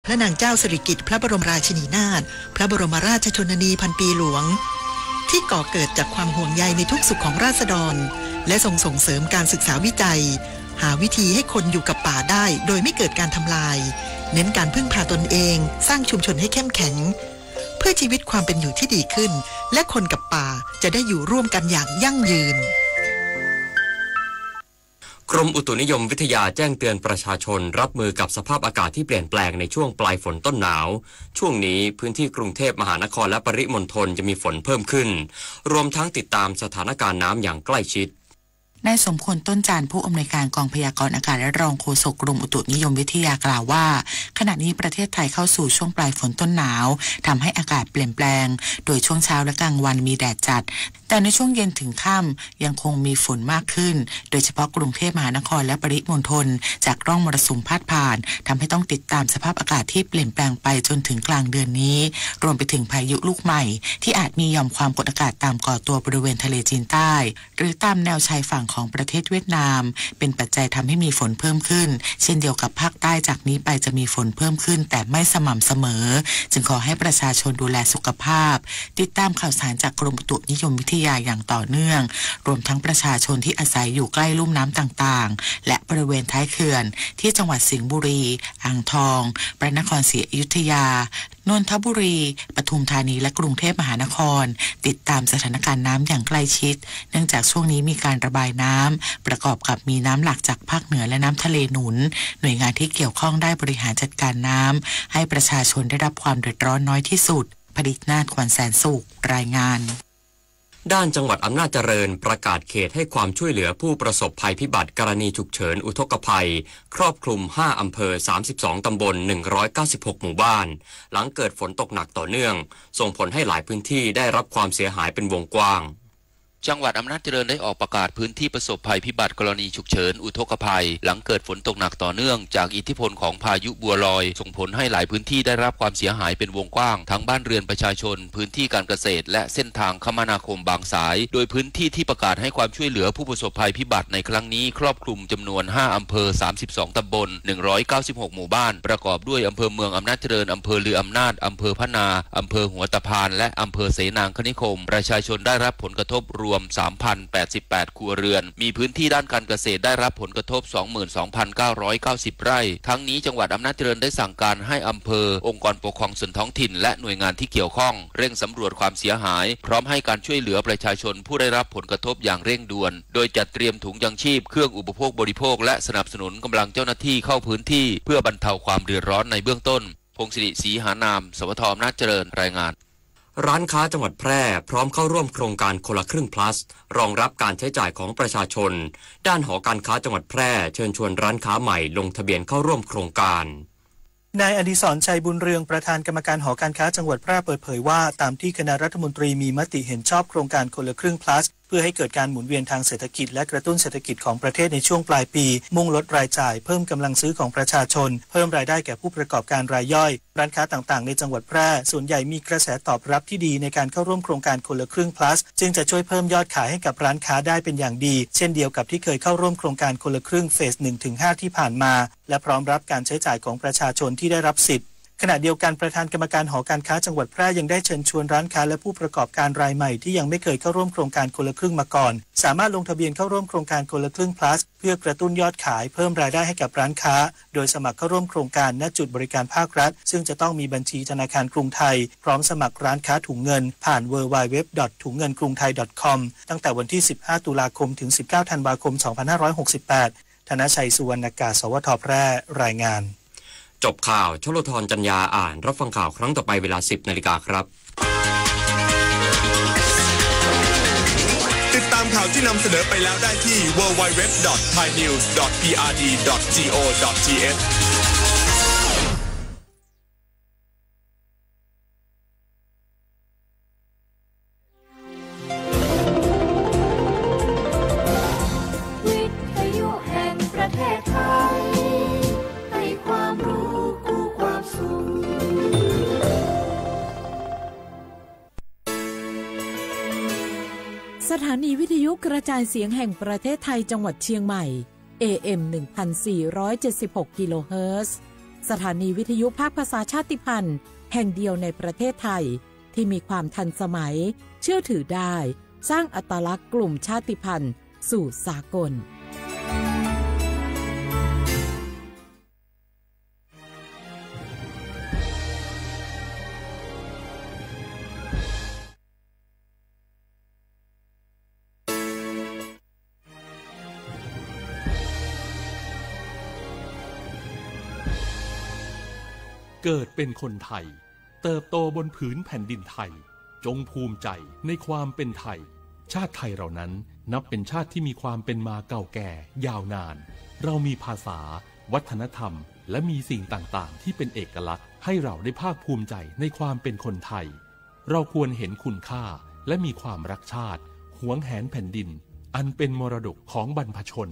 พระบาทสมเด็จพระนางเจ้าสิริกิติ์พระบรมราชินีนาถ พระบรมราชชนนีพันปีหลวง ที่ก่อเกิดจากความห่วงใยในทุกสุขของราษฎร และทรงส่งเสริมการศึกษาวิจัย หาวิธีให้คนอยู่กับป่าได้โดยไม่เกิดการทำลาย เน้นการพึ่งพาตนเอง สร้างชุมชนให้เข้มแข็ง เพื่อชีวิตความเป็นอยู่ที่ดีขึ้น และคนกับป่าจะได้อยู่ร่วมกันอย่างยั่งยืน กรมอุตุนิยมวิทยาแจ้งเตือนประชาชนรับมือกับสภาพอากาศที่เปลี่ยนแปลงในช่วงปลายฝนต้นหนาว ช่วงนี้พื้นที่กรุงเทพมหานครและปริมณฑลจะมีฝนเพิ่มขึ้น รวมทั้งติดตามสถานการณ์น้ำอย่างใกล้ชิด นายสมควร ต้นจันทร์ ผู้อำนวยการกองพยากรณ์อากาศและรองโฆษกกรมอุตุนิยมวิทยากล่าวว่า ขณะนี้ประเทศไทยเข้าสู่ช่วงปลายฝนต้นหนาว ทำให้อากาศเปลี่ยนแปลง โดยช่วงเช้าและกลางวันมีแดดจัด แต่ในช่วงเย็นถึงค่ำยังคงมีฝนมากขึ้น โดยเฉพาะกรุงเทพมหานครและปริมณฑล จากร่องมรสุมพาดผ่าน ทำให้ต้องติดตามสภาพอากาศที่เปลี่ยนแปลงไปจนถึงกลางเดือนนี้ รวมไปถึงพายุลูกใหม่ ที่อาจมีหย่อมความกดอากาศต่ำก่อตัวบริเวณทะเลจีนใต้ หรือตามแนวชายฝั่งของประเทศเวียดนาม เป็นปัจจัยทำให้มีฝนเพิ่มขึ้น เช่นเดียวกับภาคใต้ จากนี้ไปจะมีฝนเพิ่มขึ้น แต่ไม่สม่ำเสมอ จึงขอให้ประชาชนดูแลสุขภาพ ติดตามข่าวสารจากกรมอุตุนิยมวิทยาอย่างต่อเนื่อง รวมทั้งประชาชนที่อาศัยอยู่ใกล้ลุ่มน้ำต่างๆ และบริเวณท้ายเขื่อน ที่จังหวัดสิงห์บุรี อ่างทอง พระนครศรีอยุธยา นนทบุรี ปทุมธานี และกรุงเทพมหานคร ติดตามสถานการณ์น้ำอย่างใกล้ชิด เนื่องจากช่วงนี้มีการระบายน้ำ ประกอบกับมีน้ำหลากจากภาคเหนือและน้ำทะเลหนุน หน่วยงานที่เกี่ยวข้องได้บริหารจัดการน้ำ ให้ประชาชนได้รับความเดือดร้อนน้อยที่สุด ผลิตนาถ ขวัญแสนสุข รายงาน ด้านจังหวัดอำนาจเจริญประกาศเขตให้ความช่วยเหลือผู้ประสบภัยพิบัติกรณีฉุกเฉินอุทกภัย ครอบคลุม ห้า อำเภอ สามสิบสอง ตำบล หนึ่งร้อยเก้าสิบหก หมู่บ้าน หลังเกิดฝนตกหนักต่อเนื่อง ส่งผลให้หลายพื้นที่ได้รับความเสียหายเป็นวงกว้าง จังหวัดอำนาจเจริญได้ออกประกาศพื้นที่ประสบภัยพิบัติกรณีฉุกเฉินอุทกภัย หลังเกิดฝนตกหนักต่อเนื่องจากอิทธิพลของพายุบัวลอย ส่งผลให้หลายพื้นที่ได้รับความเสียหายเป็นวงกว้าง ทั้งบ้านเรือนประชาชน พื้นที่การเกษตร และเส้นทางคมนาคมบางสาย โดยพื้นที่ที่ประกาศให้ความช่วยเหลือผู้ประสบภัยพิบัติในครั้งนี้ ครอบคลุมจำนวน ห้า อำเภอ สามสิบสอง ตำบล หนึ่งร้อยเก้าสิบหก หมู่บ้าน ประกอบด้วยอำเภอเมืองอำนาจเจริญ อำเภอลืออำนาจ อำเภอพะนา อำเภอหัวตะพาน และอำเภอเสนางคณิคม ประชาชนได้รับผลกระทบรวม สามพันแปดสิบแปด ครัวเรือน มีพื้นที่ด้านการเกษตรได้รับผลกระทบ สองหมื่นสองพันเก้าร้อยเก้าสิบ ไร่ ทั้งนี้จังหวัดอำนาจเจริญได้สั่งการให้อำเภอ องค์กรปกครองส่วนท้องถิ่น และหน่วยงานที่เกี่ยวข้อง เร่งสำรวจความเสียหาย พร้อมให้การช่วยเหลือประชาชนผู้ได้รับผลกระทบอย่างเร่งด่วน โดยจัดเตรียมถุงยังชีพ เครื่องอุปโภคบริโภค และสนับสนุนกำลังเจ้าหน้าที่เข้าพื้นที่ เพื่อบรรเทาความเดือดร้อนในเบื้องต้น พงศิริ ศรีหานาม สวท อำนาจเจริญ รายงาน ร้านค้าจังหวัดแพร่พร้อมเข้าร่วมโครงการคนละครึ่ง plus รองรับการใช้จ่ายของประชาชน ด้านหอการค้าจังหวัดแพร่เชิญชวนร้านค้าใหม่ลงทะเบียนเข้าร่วมโครงการ นายอดิศร ชัยบุญเรือง ประธานกรรมการหอการค้าจังหวัดแพร่เปิดเผยว่า ตามที่คณะรัฐมนตรีมีมติเห็นชอบโครงการคนละครึ่ง plus เพื่อให้เกิดการหมุนเวียนทางเศรษฐกิจและกระตุ้นเศรษฐกิจของประเทศในช่วงปลายปี มุ่งลดรายจ่าย เพิ่มกำลังซื้อของประชาชน เพิ่มรายได้แก่ผู้ประกอบการรายย่อย ร้านค้าต่างๆ ในจังหวัดแพร่ ส่วนใหญ่มีกระแสตอบรับที่ดีในการเข้าร่วมโครงการคนละครึ่ง plus ซึ่งจะช่วยเพิ่มยอดขายให้กับร้านค้าได้เป็นอย่างดี เช่นเดียวกับที่เคยเข้าร่วมโครงการคนละครึ่ง phase หนึ่งถึงห้า ที่ผ่านมา และพร้อมรับการใช้จ่ายของประชาชนที่ได้รับสิทธิ์ ขณะเดียวกันประธานกรรมการหอการค้าจังหวัดแพร่ยังได้เชิญชวนร้านค้าและผู้ประกอบการรายใหม่ที่ยังไม่เคยเข้าร่วมโครงการคนละครึ่งมาก่อน สามารถลงทะเบียนเข้าร่วมโครงการคนละครึ่ง plus เพื่อกระตุ้นยอดขาย เพิ่มรายได้ให้กับร้านค้า โดยสมัครเข้าร่วมโครงการ ณ จุดบริการภาครัฐ ซึ่งจะต้องมีบัญชีธนาคารกรุงไทย พร้อมสมัครร้านค้าถุงเงิน ผ่าน www.thungngeunkruthai.com ตั้งแต่วันที่ สิบห้า ตุลาคม ถึง สิบเก้า ธันวาคม สองพันห้าร้อยหกสิบแปด ธนชัย สุวรรณากาศ สวท แพร่ รายงาน จบข่าว ชลทร จันยา อ่าน รับฟังข่าวครั้งต่อไปเวลา สิบนาฬิกาครับ ติดตามข่าวที่นำเสนอไปแล้วได้ที่ www.thainews.prd.go.th สถานีวิทยุกระจายเสียงแห่งประเทศไทยจังหวัดเชียงใหม่ เอ เอ็ม หนึ่งพันสี่ร้อยเจ็ดสิบหก กิโลเฮิรตซ์ สถานีวิทยุภาคภาษาชาติพันธุ์แห่งเดียวในประเทศไทยที่มีความทันสมัย เชื่อถือได้ สร้างอัตลักษณ์กลุ่มชาติพันธุ์สู่สากล เกิดเป็นคนไทย เติบโตบนผืนแผ่นดินไทย จงภูมิใจในความเป็นไทย ชาติไทยเรานั้นนับเป็นชาติที่มีความเป็นมาเก่าแก่ยาวนาน เรามีภาษา วัฒนธรรม และมีสิ่งต่างๆ ที่เป็นเอกลักษณ์ ให้เราได้ภาคภูมิใจในความเป็นคนไทย เราควรเห็นคุณค่า และมีความรักชาติ หวงแหนแผ่นดิน อันเป็นมรดกของบรรพชน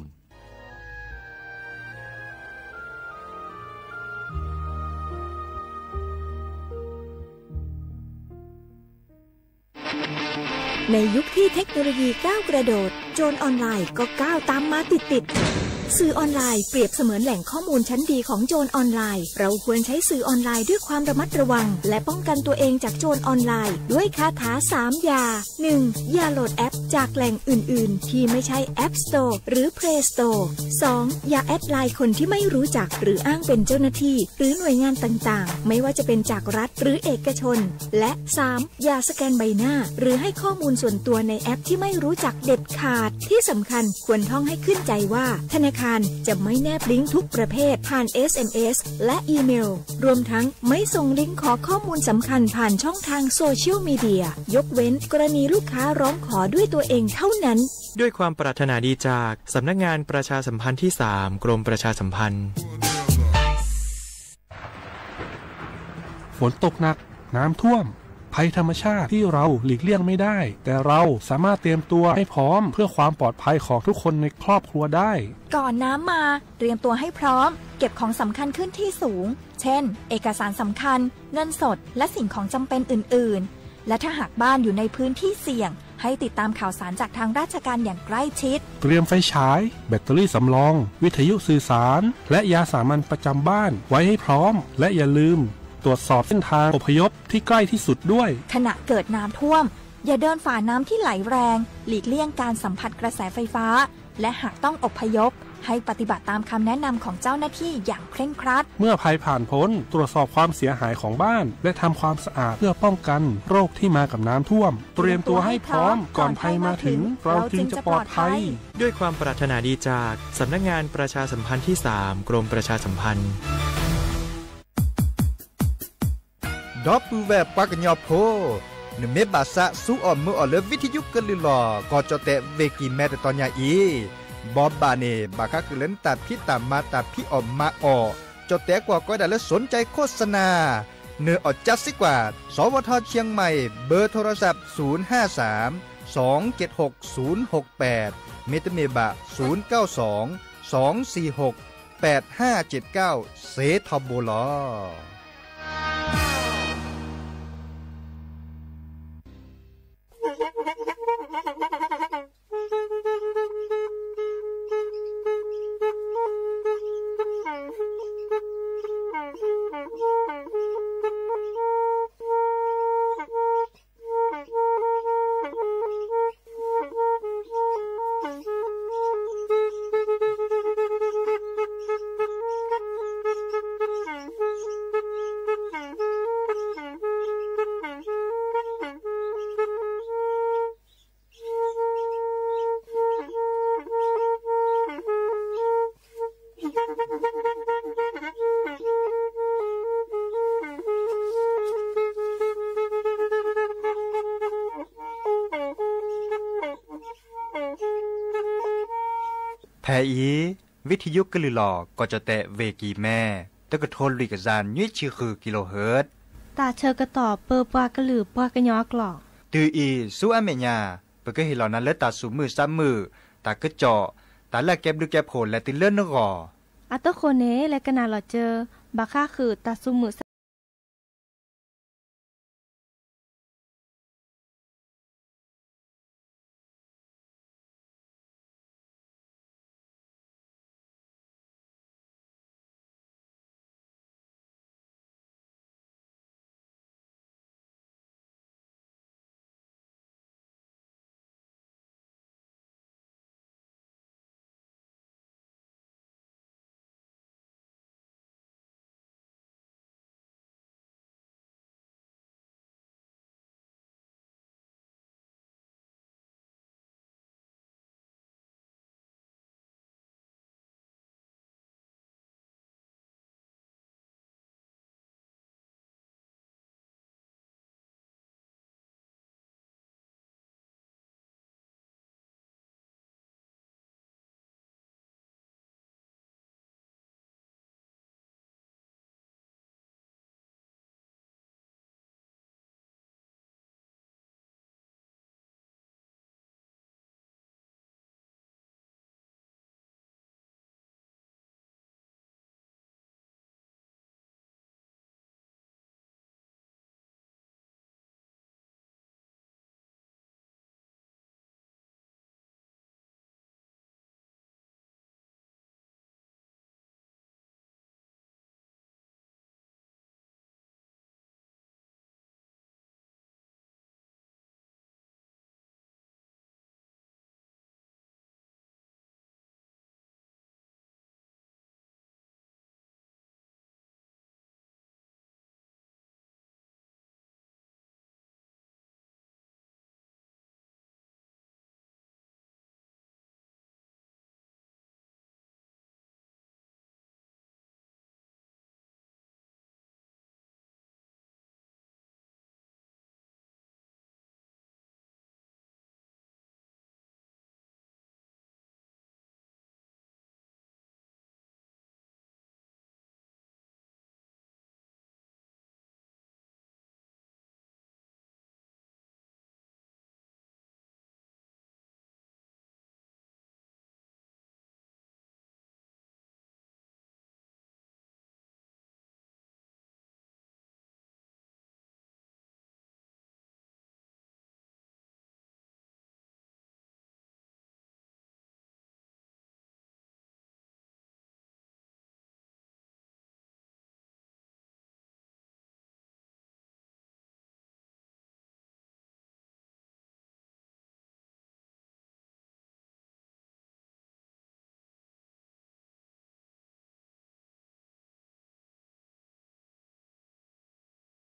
ในยุคที่เทคโนโลยีก้าวกระโดด โจรออนไลน์ก็ก้าวตามมาติดๆ สื่อออนไลน์เปรียบเสมือนแหล่งข้อมูลชั้นดีของโจรออนไลน์ เราควรใช้สื่อออนไลน์ด้วยความระมัดระวัง และป้องกันตัวเองจากโจรออนไลน์ ด้วยคาถาสามอย่า หนึ่ง อย่าโหลดแอปจากแหล่งอื่นๆ ที่ไม่ใช่ App Store หรือ Play Store สอง อย่าแอดไลน์คนที่ไม่รู้จักหรืออ้างเป็นเจ้าหน้าที่ หรือหน่วยงานต่างๆ ไม่ว่าจะเป็นจากรัฐหรือเอกชน และ สาม อย่าสแกนใบหน้า หรือให้ข้อมูลส่วนตัวในแอปที่ไม่รู้จักเด็ดขาด ที่สำคัญควรท่องให้ขึ้นใจว่า ธนาคารจะไม่แนบลิงก์ทุกประเภทผ่าน เอสเอ็มเอส และอีเมล รวมทั้งไม่ส่งลิงก์ขอข้อมูลสำคัญผ่านช่องทางโซเชียลมีเดีย ยกเว้นกรณีลูกค้าร้องขอด้วยตัวเองเท่านั้น ด้วยความปรารถนาดีจากสำนักงานประชาสัมพันธ์ที่สาม กรมประชาสัมพันธ์ ฝนตกหนัก น้ำท่วม ภัยธรรมชาติที่เราหลีกเลี่ยงไม่ได้ แต่เราสามารถเตรียมตัวให้พร้อมเพื่อความปลอดภัยของทุกคนในครอบครัวได้ ก่อนน้ำมา เตรียมตัวให้พร้อม เก็บของสำคัญขึ้นที่สูง เช่น เอกสารสำคัญ เงินสด และสิ่งของจำเป็นอื่นๆ และถ้าหากบ้านอยู่ในพื้นที่เสี่ยง ให้ติดตามข่าวสารจากทางราชการอย่างใกล้ชิด เตรียมไฟฉาย แบตเตอรี่สำรอง วิทยุสื่อสาร และยาสามัญประจำบ้านไว้ให้พร้อม และอย่าลืมตรวจสอบเส้นทางอพยพที่ใกล้ที่สุดด้วย ขณะเกิดน้ำท่วม อย่าเดินฝ่าน้ำที่ไหลแรง หลีกเลี่ยงการสัมผัสกระแสไฟฟ้า และหากต้องอพยพ ให้ปฏิบัติตามคำแนะนำของเจ้าหน้าที่อย่างเคร่งครัด เมื่อภัยผ่านพ้น ตรวจสอบความเสียหายของบ้าน และทำความสะอาดเพื่อป้องกันโรคที่มากับน้ำท่วม เตรียมตัวให้พร้อม ก่อนภัยมาถึง เราจึงจะปลอดภัย ด้วยความปรารถนาดีจากสำนักงานประชาสัมพันธ์ที่สาม กรมประชาสัมพันธ์ ဒီပုၢ်ဝဲၢ်ပှၤကညီဖိ, နမ့ၢ်ဘၣ်သးစူအီၣ်မုာ်အီၣ်လၢ ဝံထံယုကလုၢ်လီၤ ကီၢ်ကၠီၣ်တဲၣ် ဝ့ၢ်ကံၢ်မဲ တတီၤညါအံၤ, ဘိးဘၣ်န့ၣ် ဘၣ်ဃးဃုာ်လၢနတၢ်ဖံးတၢ်မၤ တၢ်ဖံးအီၣ်မၤအီၣ်, ကၠီၣ်တဲၣ်ကွၢ်ကီဒၣ်လၢ สนใจโฆษณา, နအီၣ်ကၠါစ့ကွၢ် สวทเชียงใหม่ เบอร์โทรศัพท์ ศูนย์ห้าสาม สองเจ็ดหก ศูนย์หกแปด မ့တမ့ၢ်ဘၣ် ศูนย์เก้าสอง สองสี่หก แปดห้าเจ็ดเก้า စ့ထီဘိလီၤ. ဖဲအံၤ ဝံထံယုကလုၢ်လီၤ ကီၢ်ကၠီၣ်တဲၣ် ဝ့ၢ်ကံၢ်မဲ တကထိလွံၢ်ကယၤ နွံဆံဃု kilohertz တၢ်ဆၢကတီၢ်ပၢပှၤကလုာ်ပှၤကညီအကျိာ် တုၤအံၤဆူအမဲာ်ညါ ပကဟ့ၣ်လီၤနၤလၢတၢ်သူၣ်မုာ်သးမုာ်, တၢ်ကစီၣ်, တၢ်လၢအကဲဘျုးကဲဖှိၣ်လဲၤတုၤလၢနဂီၢ် အတဃိန့ၣ် လဲၤကနၣ်လီၤစၢၤ ဘၣ်ဃးဃုာ်တၢ်သူၣ်မုာ်သး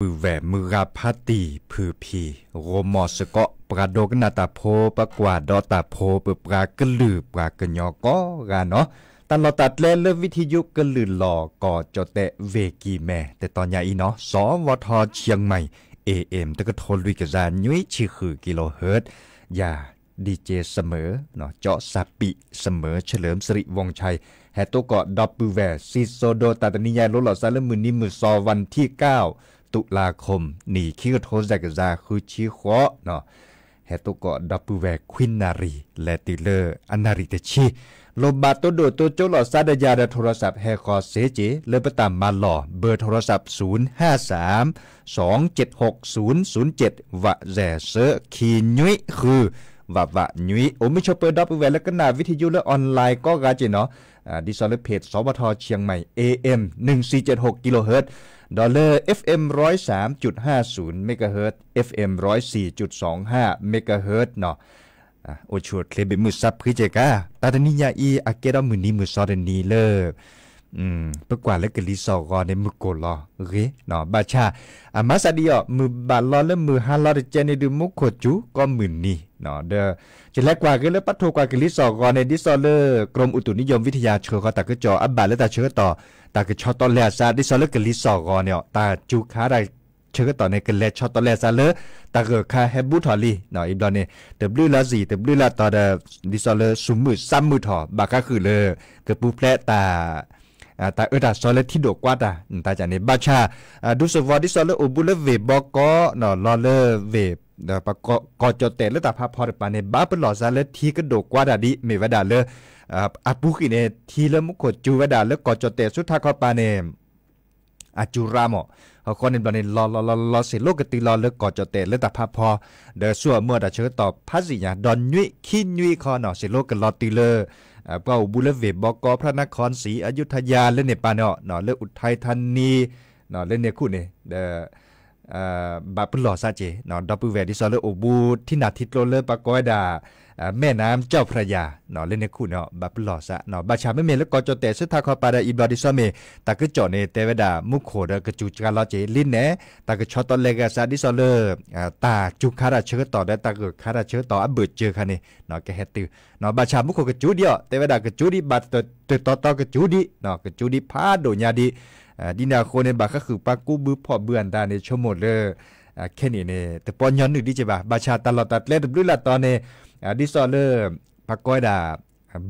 ဒီပုၢ်ဝဲၢ်မုၢ်ဂၤဖးတံၢ်ဖုၣ်ဖံၣ် ဂီၢ်မီၢ်စ့ၢ်ကီး ပှၤဒိကနၣ်တၢ်ဖိ ပကွၢ်ဒီးတၢ်ဖိ ပပှၤကလုာ်ပှၤကညီကိးဂၤနီၤ, တၢ်လီၢ်တၢ်ကျဲလၢ ဝံထယုကလုၢ်လီၢ် ကီၢ်ကၠီၣ်တဲၣ် ဝ့ၢ်ကံၢ်မဲ တတီၤညါအံၤနီၤ, စီၤဝီထီၣ် เชียงใหม่ เอเอ็ม တကထိလွံၢ်ကယၤ နွံဆံဃု kilohertz ယၤ DJ เสมอ เจาะสปีก เสมอ เฉลิมสิริวงศ์ชัย ဟဲတိၢ်ကီၢ်ဒီပုၢ်ဝဲၢ် စံၣ်စိၤဒိ တၢ်တနံၤညါအံၤ လိၣ်လီၤစၢ်လၢမုၢ်နံၤမုၢ်သီ วันที่เก้า ตุลาคม နံၣ်ခံကထိ စဲးကစၢ် ဃုဆံဃိးနီၤ, ဟဲတိၢ်ကီၢ်ဒီပုၢ်ဝဲၢ်ခွံနၣ်ရံၣ် လဲၤတုၤလၢအနၣ်ရံၣ်တဆံ, လိၣ်ဘၣ်တိၢ်ဒိၣ်တိၢ်ကၠိလိာ်သးဒီးယၤဒီး ထိရစးဟဲဃီၤစ့ၢ်ကီး လၢပတၢ်မၤလီၢ် เบอร์โทรศัพท์ ศูนย์ห้าสาม สองเจ็ดหกศูนย์ศูนย์เจ็ด ဝးစဲး ဆၢခံနွံဃု ဝးဝးနွံ, အိၣ်မုာ်ဆိးပၢၤဒီပုၢ်ဝဲၢ်လၢကနၣ် ဝံထယုလၢ online ကိးဂၤက့ၤနီၤ, ဒ်သိးလၢ เพจ စီၤဝီထီၣ် เชียงใหม่ เอเอ็ม หนึ่งสี่เจ็ดหก kilohertz ဒီးလၢ FM ร้อยสามจุดห้าศูนย์ megahertz FM ร้อยสี่จุดสองห้า megahertz နီၤ, အိၣ်ဆူၣ်အိၣ်ချ့ဘၣ်မုာ်စးဖှံက့ၤကါ, တၢ်တနံၤညါအံၤ အကဲထီၣ်မုၢ်နံၤမုၢ်သီတနံၤလၢ ပကွၢ်လၢကလံၤစိးဂီၤန့ၣ် မုၢ်ကိၢ်လီၤဂ့ၤနီၤ, ဘၣ်ဆၣ် အမၤစၢ်ဒ်အံၤ မုၢ်ဘၣ်လီၤလၢမုၢ်ဟါလီၤတကဲန့ၣ်ဒုး မူခိၣ်စူၤကိးမုၢ်နံၤ, ဒီး ယလဲၤကွၢ်ဂ့ၤလၢပထိၣ်ကွၢ်ကလံၤစိးဂီၤန့ၣ် ဒ်သိးလၢ กรมอุตุนิยมวิทยา ဆှၢဃီၤတၢ်ကစီၣ်အဘၣ်လၢတၢ်ဆၢကတီၢ် တၢ်ကဆီတလဲအသး ဒ်သိးလၢကလံၤစိးဂီၤန့ၣ် တၢ်စူၤခါတၢ်ဆၢကတီၢ်န့ၣ် ကလဲၤဆီတလဲအသးလၢ တၢ်ဂၢၢ်ခါဟဲဘူးထီၣ်လံ, အံၤဘျီန့ၣ် တဘျုးလၢအစံၣ် တဘျုးလၢအတီၤဒီး ဒ်သိးလၢစူၤမုာ်စးမုာ်ထီၣ် ဘၣ်ဃးဃုာ်လၢ ကပူၤဖျဲးတၢ် တၢ်အၢတၢ်သီလၢထံဒိၣ်ကွါတၢ် တၢ်န့ၣ် ဘၣ်ဆၣ် ဒူသဝီဒ်သိးလၢအိၣ်ဘူးလၢဝ့ၢ်ဘီကီ လီၤလၢဝ့ၢ် ကီၢ်ကၠီၣ်တဲၣ်လၢတၢ်ဖးဖီတပၤန့ၣ် ဘၣ်ပလီၢ်သးလၢထံကဒိၣ်ကွါတၢ်ဒ် မ့ၢ်ဝဲဒၣ်လၢ အပူၤကွံာ်န့ၣ် ထံလၢမူခိၣ်စူၤဝဲဒၣ်လၢကီၢ်ကၠီၣ်တဲၣ်ဆူထးခီပၤန့ၣ် အစူၤရၤမး, အဃိန့ၣ်ဘျီန့ၣ် လီၤလီၤလီၤလီၤလီၤ ဆ့ၣ်လိကတုၤလီၤလၢကီၢ်ကၠီၣ်တဲၣ်လၢတၢ်ဖးဖီ ဒီးဆူအမုၢ်အတၢ်ဆၢကတီၢ်ဖးစံၣ်ညါ ဒီးနွံခံနွံခီနီၤ ဆ့ၣ်လိကလီၤတုၤလၢ ပှၤအိၣ်ဘူးလၢဝ့ၢ်ဘီကီ พระนครศรีอยุธยา လၢန့ၣ်ပၤန့ၣ် လၢ อุทัยธานี လၢန့ၣ်ခူၣ်န့ၣ် ဒီး ဘၣ်ပလီၢ်သးက့ၤ ဒီပုၢ်ဝဲၢ် ဒ်သိးလၢအိၣ်ဘူးထံနၢ်ထံကျိလၢပကိးဝဲဒၣ် แม่น้ำเจ้าพระยา လၢန့ၣ်ခူၣ်န့ၣ် ဘၣ်ပလီၢ်သး ဘၣ်ဆၣ်မ့မ့ၢ်လၢကီၢ်ကၠီၣ်တဲၣ်ဆူထးခီပၤဒီး အံၤဘျီဒ်သိးမ့ၢ် တၢ်ကစီၣ်န့ၣ် တဲဝဲဒၣ် မူခိၣ်ဒီးကစူၤစှၤလီၤက့ၤလံန့ၣ် တၢ်ကဆီတလဲက့ၤအသးဒ်သိးလၢ တၢ်စူၤခါတၢ်ဆၢကတီၢ်ဒီးတၢ်ဂၢၢ်ခါတၢ်ဆၢကတီၢ်အဘၢၣ်စၢၤခါန့ၣ် ကဟဲတုၤ ဘၣ်ဆၣ်မူခိၣ်ကစူၤဒံးအီၤ တဲဝဲဒၣ်ကစူၤဒံးဘၣ်တတီၤတီၤကစူၤဒံး ကစူၤဒံးဖးဒိၣ်ညါဒံး ဒ်န့ၣ်အဃိန့ၣ် ဘၣ်ဃးဃုာ်ပှၤကူးဘုဖီၣ်ဘုအတၢ်န့ၣ် ဆိကမိၣ်လၢ ခဲနံၣ်န့ၣ် တပီညီနုၢ်ဒံးက့ၤဘၣ် ဘၣ်ဆၣ်တၢ်လီၢ်တၢ်ကျဲတဘျုးလၢ်တီၤန့ၣ် ဒ်သိးလၢ ပှၤကိးဝဲဒၣ်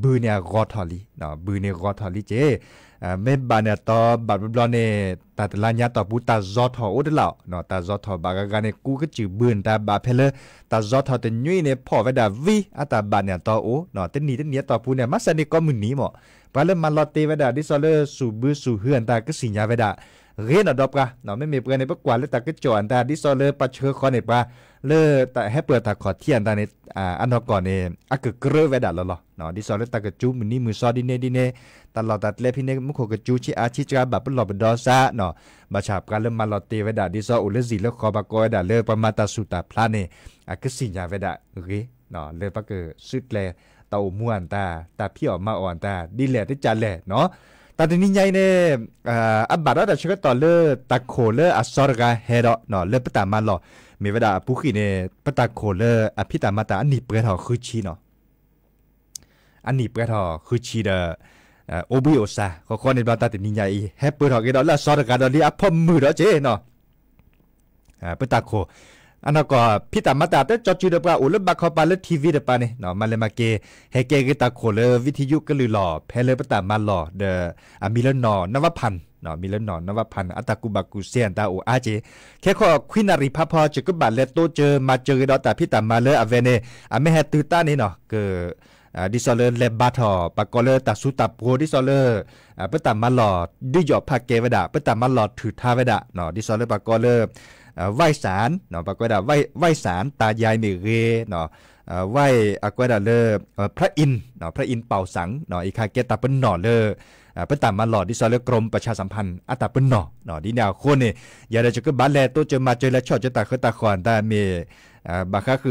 ဘုန့ၣ်အဂီၤထီၣ်လံ ဘုန့ၣ်ဂီၤထီၣ်လံက့ၤ မ့ၢ်ဘၣ်န့ၣ်အတီၤဘၣ်ဘျီဘျီန့ၣ် တၢ်တလါညါတီၢ်ပူၤ တၢ်ဇီထီၣ်အိၣ်တလၢ် တၢ်ဇီထီၣ်ဘၣ်ဂၤဂၤန့ၣ် ကူကစၢၢ်ဘုနတၢ်ဘၣ်ဖဲလၢ တၢ်ဇီထီၣ်တနွံန့ၣ် ဖီၣ်ဝဲဒၣ်ဝံ အတၢ်ဘၣ်န့ၣ်အတီၤအိၣ် တနံၣ်တနံၣ်အတီၢ်ပူၤန့ၣ် မၤစၢ်န့ၣ်ကိးမုၢ်နံၤမး ပှၤလၢမၤလီၤတ့ၢ်ဝဲဒၣ် ဒ်သိးလၢစူၢ်ဘုစူၢ်ဟုအတၢ်ကသ့ၣ်ညါဝဲဒၣ် ဂ့ၤနီၢ်ဒီးပှၤ မ့မ့ၢ်ပှၤန့ၣ် ပကွၢ်လၢတၢ်ကစီၣ်အတၢ် ဒ်သိးလၢပှၤဆှၢဃီန့ၣ် ပှၤလၢတၢ်ဟဲပၢၢ်တၢ်ခီၣ်ထံးအတၢ်န့ၣ် အနီၢ်ကီၢ်န့ၣ် အကကြၢးဝဲဒၣ်လီၤလီၤ ဒ်သိးလၢတၢ်ကစူၤမုၢ်နံၤမုၢ်သီဒ်န့ၣ်ဒ်န့ၣ် တၢ်လီၢ်တၢ်ကျဲဖဲန့ၣ် မူခိၣ်ကစူၤဆံးအါဆံးစှၤဘၣ်ပလီၢ်ပဒီသး ဘၣ်ဆၣ်ပှၤလၢမၤလီၤတ့ၢ်ဝဲဒၣ် ဒ်သိးအိၣ်လၢစံၣ်လၢဃီ ပှၤကိးဝဲဒၣ်လၢပှၤမၤတၢ်ဆူၣ်တၢ်ဖျါန့ၣ် အကသ့ၣ်ညါဝဲဒၣ်ဂ့ၤ လၢပှၤကစုၣ်ကျဲၤ တၢ်အိၣ်မူအတၢ် တၢ်ဖံးအီၣ်မၤအီၣ်အတၢ် ဒ်လဲၣ်တကးလဲၣ်နီၤ တၢ်တနံၤညါအံၤန့ၣ် အဘၣ်ဒီးတၢ်ဆၢကတီၢ်လၢတၢ်ခိၣ်လၢအစီတဂၤဟဲဒီး လၢပတၢ်မၤလီၢ် မ့ၢ်ဝဲဒၣ်အပူၤကွံာ်န့ၣ် ပတၢ်ခိၣ်လၢအဖံးတၢ်မၤတၢ်အနံၣ်ပှဲၤထီၣ်ဃုဆံနီၤ အနံၣ်ပှဲၤထီၣ်ဃုဆံဒီး အိၣ်ဘှံးအိၣ်စၢ် ဃီဃီန့ၣ်ဘျီတၢ်တနံၤညါအံၤ ဟဲပၢၢ်ထီၣ်က့ၤဒီးလၢအစီတဂၤဒီးလံအဖီမုၢ်ဒီးက့ၤနီၤ ပတၢ်ခိၣ် အနီၢ်ကီၢ် ဖံးတၢ်မၤတၢ်တကၠီစုဒီးပှၤအိၣ်လၢဘၣ်ခီပၤလၢ ထံဝံၤ တပၤန့ၣ် မၤလဲၤမၤက့ၤ ဟဲကဲဂ့ၤတၢ်ခိၣ်လၢ ဝံထယုကလုၢ်လီၢ် ဖဲလၢပတၢ်မၤလီၢ်ဒီး အမံၤလၢနီၢ် နဝဖၣ် မံၤလၢနီၢ် နဝဖၣ် အတၢ်ကူၣ်ဘၣ်ကူၣ်သ့အတၢ်အိၣ်အါက့ၤ ခဲခီခွံနၣ်ရံၣ်ဖးဖီ ယကဘၣ်လဲၤတိစၢၤမၤစၢၤဂ့ၤဒီးတၢ်ဖံးတၢ်မၤလၢအဝဲန့ၣ် အမ့ၢ်ဟဲတုၤတၢ်န့ၣ်နီၤ က ဒ်သိးလၢလဲၤဘါထီၣ် ပှၤကိးလၢတၢ်စုတၢ်ပှိၤ ဒ်သိးလၢ ပတၢ်မၤလီၢ်ဒုးယီၣ်ဖးကဲဝဲဒၣ် ပတၢ်မၤလီၢ်ထုးထါဝဲဒၣ် ဒ်သိးလၢပှၤကိးလၢ ဝၢၢ်စၣ် ပှၤကိးဝဲဒၣ် ဝၢၢ်စၣ် တၢ်ယါအံၤမ့ၢ်ဂ့ၤ ဝၢၢ်အကွဲးဒၣ်လၢ พระอินทร์ พระอินทร์เป่าสัง အံၤခါကဲတၢ်ပနီၣ်လၢ ပတၢ်မၤလီၢ် ဒ်သိးလၢ กรมประชาสัมพันธ์ အတၢ်ပနီၣ် ဒ်န့ၣ်အဃိန့ၣ် ယၤဒီးယကဘၣ်လဲၤတိစၢၤမၤစၢၤလဲၤဆီၣ်စၢၤတၢ်ဃၢတၢ်ဃီၣ်တၢ်မ့ၢ် ဘၣ်ဃးဃုာ်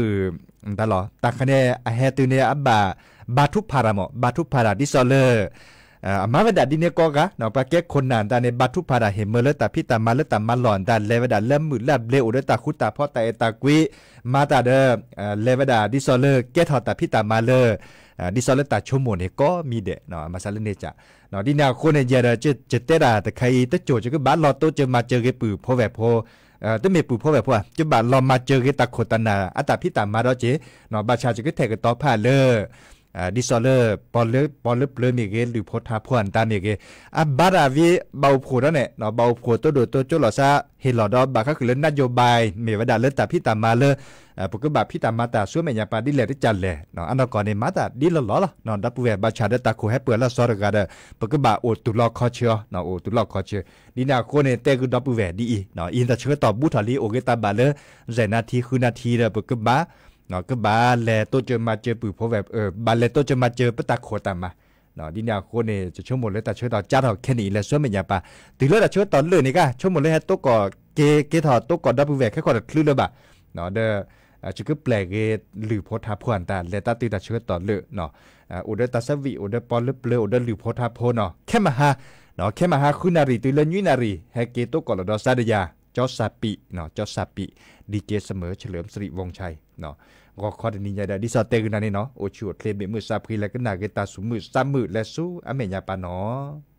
တၢ်လီၤ တၢ်ခါန့ၣ် အဟဲတုၤန့ၣ် အဘၣ် ဘါထုကဖၣ်တၢ်မး ဘါထုကဖၣ်တၢ် ဒ်သိးလၢ အမၤဝဲဒၣ်ဒ်န့ၣ်ကိးဂၤ, ပှၤကဲခိၣ်နၢ်အတၢ်န့ၣ် ဘၣ်ထုကဖၣ်တၢ်ဟ့ၣ်မၢလၢတၢ်ဖံးတၢ်မၤလၢတၢ်မၤလီၢ်အတၢ် လဲၤဝဲဒၣ်လၢမုာ်လၢအဘျ့ အိၣ်ဒီးတၢ်ဃူတၢ်ဖိး တၢ်အဲၣ်တၢ်ကွံ, မၤတၢ်ဒီး လဲၤဝဲဒၣ်ဒ်သိးလၢကဲထီၣ်တၢ်ဖံးတၢ်မၤလၢ ဒ်သိးလၢတၢ်ဆိကမိၣ်န့ၣ် ကိးမံၤဒဲး မၤစၢၤလၢန့ၣ်က ဒ်န့ၣ်အဃိန့ၣ် ယဲဒီး ယတဲဒၣ်တခါအံၤ တစိၢ် ယကဘၣ်လီၤတိစၢၤမၤစၢၤဂ့ၤပုၢ်ဖိဝဲၢ်ဖိ, တမ့ၢ်ပုၢ်ဖိဝဲၢ်ဖိဧါ, ယဘၣ်လီၤမၤစၢၤဂ့ၤတၢ်ခိၣ်တၢ်နၢ် အတၢ်ဖံးတၢ်မၤဒီးက့ၤ, ဘၣ်ဆၣ်ယကထဲးကတီၤဖးလၢ ဒ်သိးလၢ ပီၣ်လၢပျၢၤမ့ၢ်ဂ့ၤ လုၢ်ဖိထါဖိအတၢ်မ့ၢ်ဂ့ၤ, အဘၣ်ဒၣ်ဝံၤ ဘၣ်အိၣ်ဖှိၣ်ဒီးန့ၣ် ဘၣ်အိၣ်ဖှိၣ်တိဒိၣ်တိကၠိလီၤစါ ဟ့ၣ်လီၤဒီးဘၣ်ဃးဃုာ်လၢ နၢယိၤဘၣ် မ့ၢ်ဝဲဒၣ်လၢတၢ်ဖံးတၢ်မၤလၢ ပကဘၣ်ဖံးတၢ်မၤတၢ်ဆူမဲာ်ညါပၤဒ်လဲၣ်တကလဲၣ်, အနီၢ်ကီၢ်န့ၣ် မၤတၢ်ဒ်လီၢ်လီၢ်လီၤ. ဒီပုၢ်ဝဲၢ် ဘၣ်ဆၣ်ဒီးတၢ်ခိၣ်ဟဲပၢၢ်လၢအစီတဂၤဒီး ပကဘၣ်အိၣ်တုၤလီၤခီဆၢအီၤ, အိၣ်တုၤလီၤခီဆၢ. ဒ်န့ၣ်အဃိန့ၣ် တဲဂုာ်ဒီပုၢ်ဝဲၢ်ဒ်အံၤ, အံၤတၢ်ဆၢကတီၢ်ဘူးထီၣ်လံ အိၣ်ဂ့ၤတၢ်ဘၣ်လၢ ယဲၢ်နၣ်ထံ ဃုနၣ်ထံဒီး ပကဘၣ် ကဘၣ်လဲၤတိစၢၤမၤစၢၤပုၢ်ဖိဝဲၢ်, ဘၣ်လဲၤတိစၢၤမၤစၢၤပတၢ်ခိၣ်တၢ်မၤ. ဒ်န့ၣ်အဃိန့ၣ် ယဆိကမိၣ်လၢတၢ်ဆၢကတီၢ်ကၠါထီၣ်ခဲနံၣ်အံၤ လဲၤဆူမဲာ်ညါပၤ, တုၤလၢတၢ်ဆၢကတီၢ်လၢာ်န့ၣ်က ဆိကမိၣ်လၢဟဲတိကိၢ်က့ၤ က့ၤထီၣ်တိကိၢ်ဒီပုၢ်ဝဲၢ်ခဲခီတချုးလၢၤဘၣ်, ဒီး ယကပျဲၢ်ဂ့ၤလုၢ်ဖိထါဖိအတၢ် လဲၤတၢ်တုၤတၢ်ဆၢကတီၢ်လၢာ် အိၣ်ဒီးတၢ်ဆၢဝံၣ် အိၣ်ဒီးပီၣ်လၢပျၢၤ အိၣ်ဒီးလုၢ်ဖိထါဖိနီၤ, ခဲမဟါ, ခဲမဟါ ဃုနၣ်ရံၣ်တုၤလၢနွံနၣ်ရံၣ် ဟဲက့ၤတိကိၢ်လီၤဒီးစါဒယၤ ကၠီစၢ်ပံး, ကၠီစၢ်ပံး, ဒံက့စမၢၣ် เฉลิมสิริวงศ์ชัย ဂီၤခီတနံၤညါဒီး ဒ်သိးတဲဂုာ်နၤန့ၣ်နီၤ အိၣ်ဆူၣ်အိၣ်ချ့ ဘ့ၣ်မုၢ်စၢ်ဖှံလၢကနၣ်ဂ့ၤတၢ်ဆူၣ်မုာ်စၢ်မုာ် လဲၤဆူအမဲာ်ညါပၤနီၤ.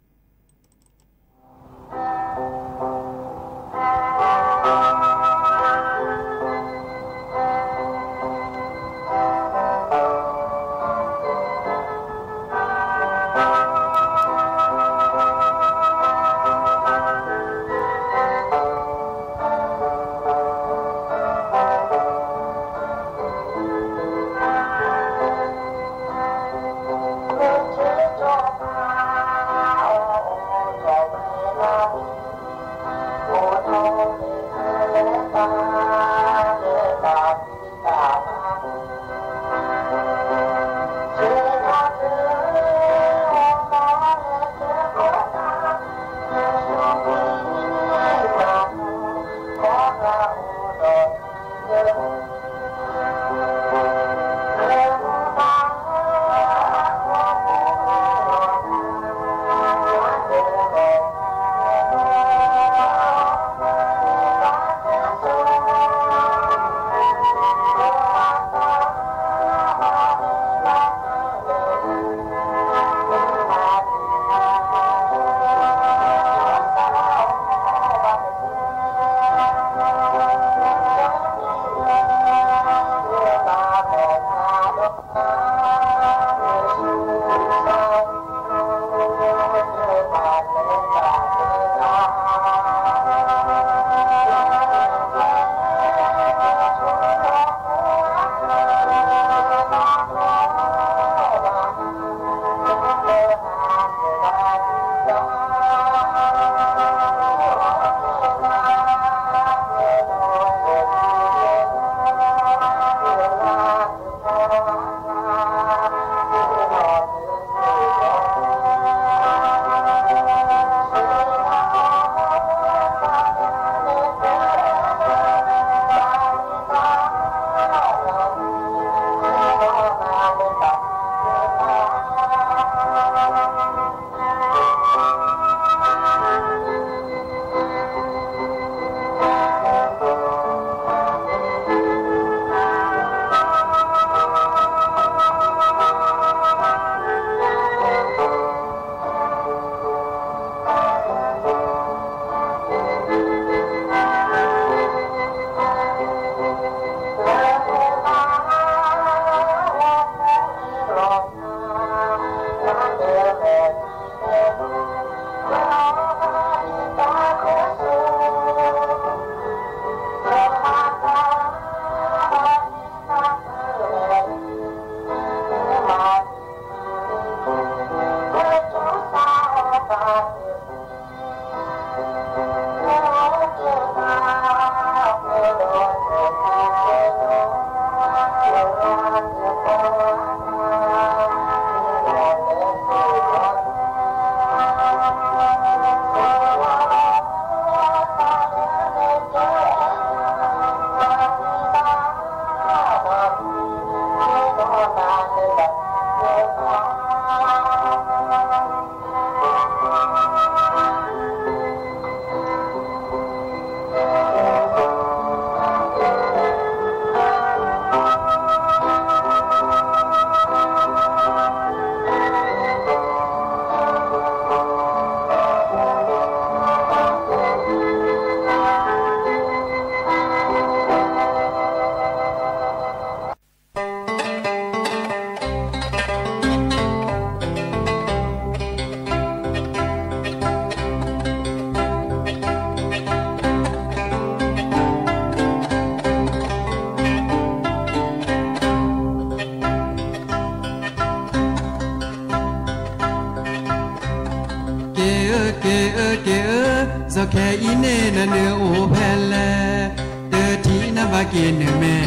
ခဲအံၤန့ၣ်နၤနအိၣ်ဖဲလဲၣ်, တထံၣ်နၤဘၣ်က့ၤနမဲာ